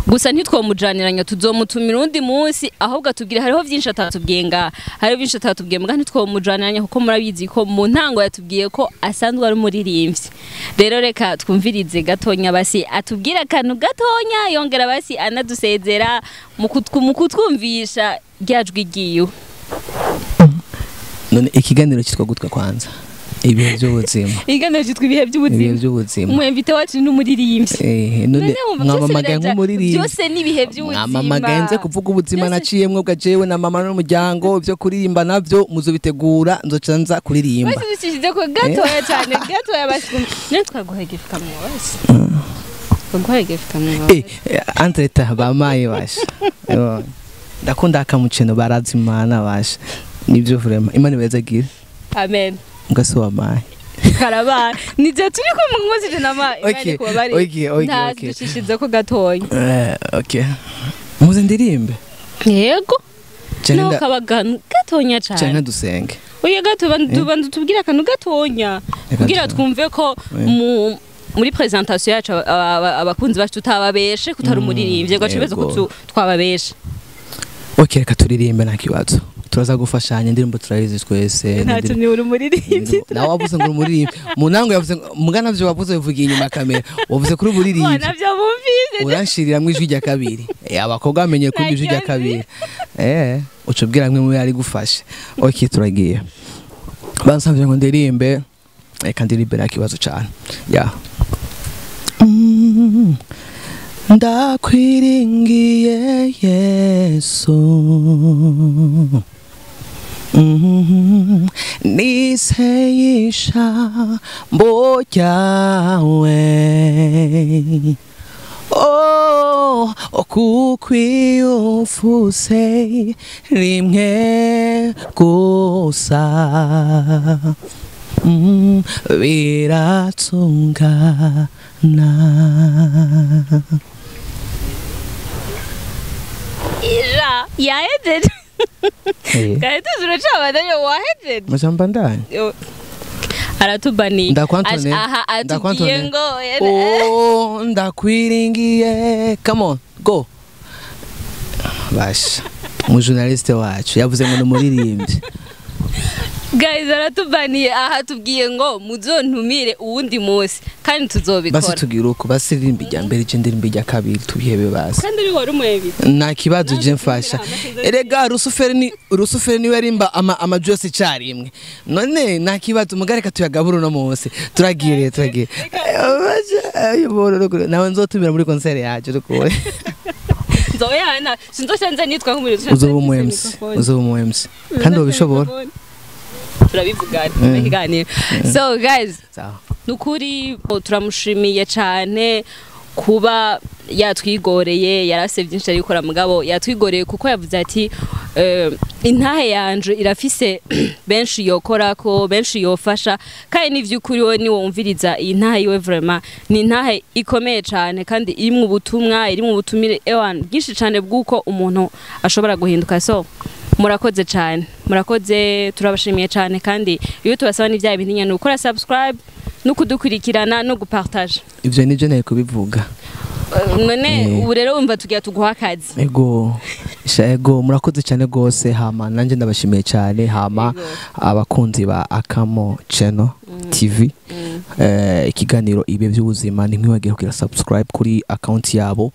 Gusa ntitwomujaniranya tuzomutumira undi munsi ahubwo atubwire hariho byinshi atatubwiye nga hariho byinshi atatubwiye muga ntitwomujaniranya kuko murabizi ko mu ntango yatubwiye ko asanzwe ari umuririmbyi. Rero reka twumvirize gatonya basi atubwira akantu gatonya yongera basi anadusezera mu kutwumvisha ryajwi giyo. None ikiganiro cyitwa gutwa kwanza ibihe by'ubuzima. Ikiganiro cyitwa ibihe by'ubuzima. Ibihe by'ubuzima. Umwemvite wacu n'umuririmbyi. None mwamamagaye nk'umuririmbyi. Byose ni ibihe by'ubuzima. Mwamamagaye nze kuvuga ubuzima naciyemwe bwa jewe na mama n'umuryango byo kuririmba navyo muzobitegura nzoca nza kuririmba. Basi dushyize ko gatoya cyane gatoya basi. None twaguhaye igifukamwa basi. Twaguhaye igifukamwa. Entreta bamaye basha. Ndakunda akamuceno barazimana basha. Nibyo vraiment Imana ibezagira. Amen. Ngaso wamaye. Karaba nije turi ko mungozi nama Imana kubabari. Okay. Nta ko gatonya. Okay. Muze ndirimbe. Yego. No kabaganu gatonya cyane. Cyane dusenge. Oya gato bandu tubwira akantu gatonya kugira twumve ko muri presentation yacu abakunzi bacu tutababeshe kutari umuririmbye gace ko twababeshe. Okay reka turirimbe nta kibazo. Turaza gufashanya indirimbo turayizi twese. Ntacyo ni uri umuririmbyi. Nawe wavuze ngo umuririmbyi. Munango yavuze mugana byo wavuze bivugiye inyuma kamera. Wavuze kuri umuririmbyi. Navyo bumvise. Uranshiriramwe ijwi rya kabiri. Abakobwa bamenye kuri ijwi rya kabiri. Ucubwira mwe muri ari gufasha. Okay turagiye. Bansavye ngo ndirimbe. Reka ndirimbe nta kibazo cyane. Ya. Ndakwiringiye Yesu. Niseyisha mboyawe oh okukwiyufuse rimwe gusa biratungana. Ira yahejeje. Gaito zuracabana wahejeje. Masambandanye. Aratubani. Aha atubwiye ngo oh ndakwiringiye. Come on go. Basha. Mu journaliste wacu yavuze ngo n'umuririmbyi. Guys aratubaniye aha tubwiye ngo muzontumire uwundi munsi kandi tuzobikora. Basi tugira uko basirimba ijya mbere je ndirimba ijya kabiri tubihebe basi. Kandi uri wari umwebi. Nta kibazo je mfasha. Erega Rusuferi ni werimba ama yose cyarimwe. None nta kibazo mugareka tuyagabura no munsi. Turagiye turagiye. Nawe nzotumira muri concert yacu rukore. Nzoyana sinzoshanze nitwa nk'umuriro. Uzoba umu MC. Uzoba umu MC. Kandi ubishobora. Turabivugana ikiganiro. So guys, nukuri turamushimiye cyane kuba yatwigoreye, yarase byinshi ari gukora mugabo yatwigoreye kuko yavuze ati intahe yanje irafise benshi yokora ko benshi yofasha kandi nivyukuri we ni wumviriza iyi ntahe yiwe vraiment ni intahe ikomeye cyane kandi irimwe ubutumwa irimwe ubutumire ewan byinshi cyane bwuko umuntu ashobora guhinduka. So murakoze cyane, murakoze, turabashimiye cyane kandi iyo tubasaba n'ibya bintu nyene ukora subscribe no kudukurikirana no gupartage. Ivyo nivyo naye kubivuga. None ubu rero umva tugiye tuguha akazi. Ego. Ego murakoze cyane gose hama nanje ndabashimiye cyane hama abakunzi ba Akamo Channel TV. Ikiganiro Ibihe by'ubuzima, ntimwibagire kugira subscribe kuri account yabo,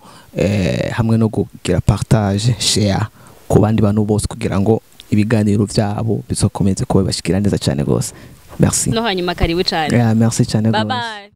hamwe no kugira partage, share ku bandi bantu bose, kugira ngo ibiganiro byabo bizokomeze kuba bibashikira neza cyane gose. Merci. No hanyuma karibu cyane. Yeah, merci cyane Bye gose. bye.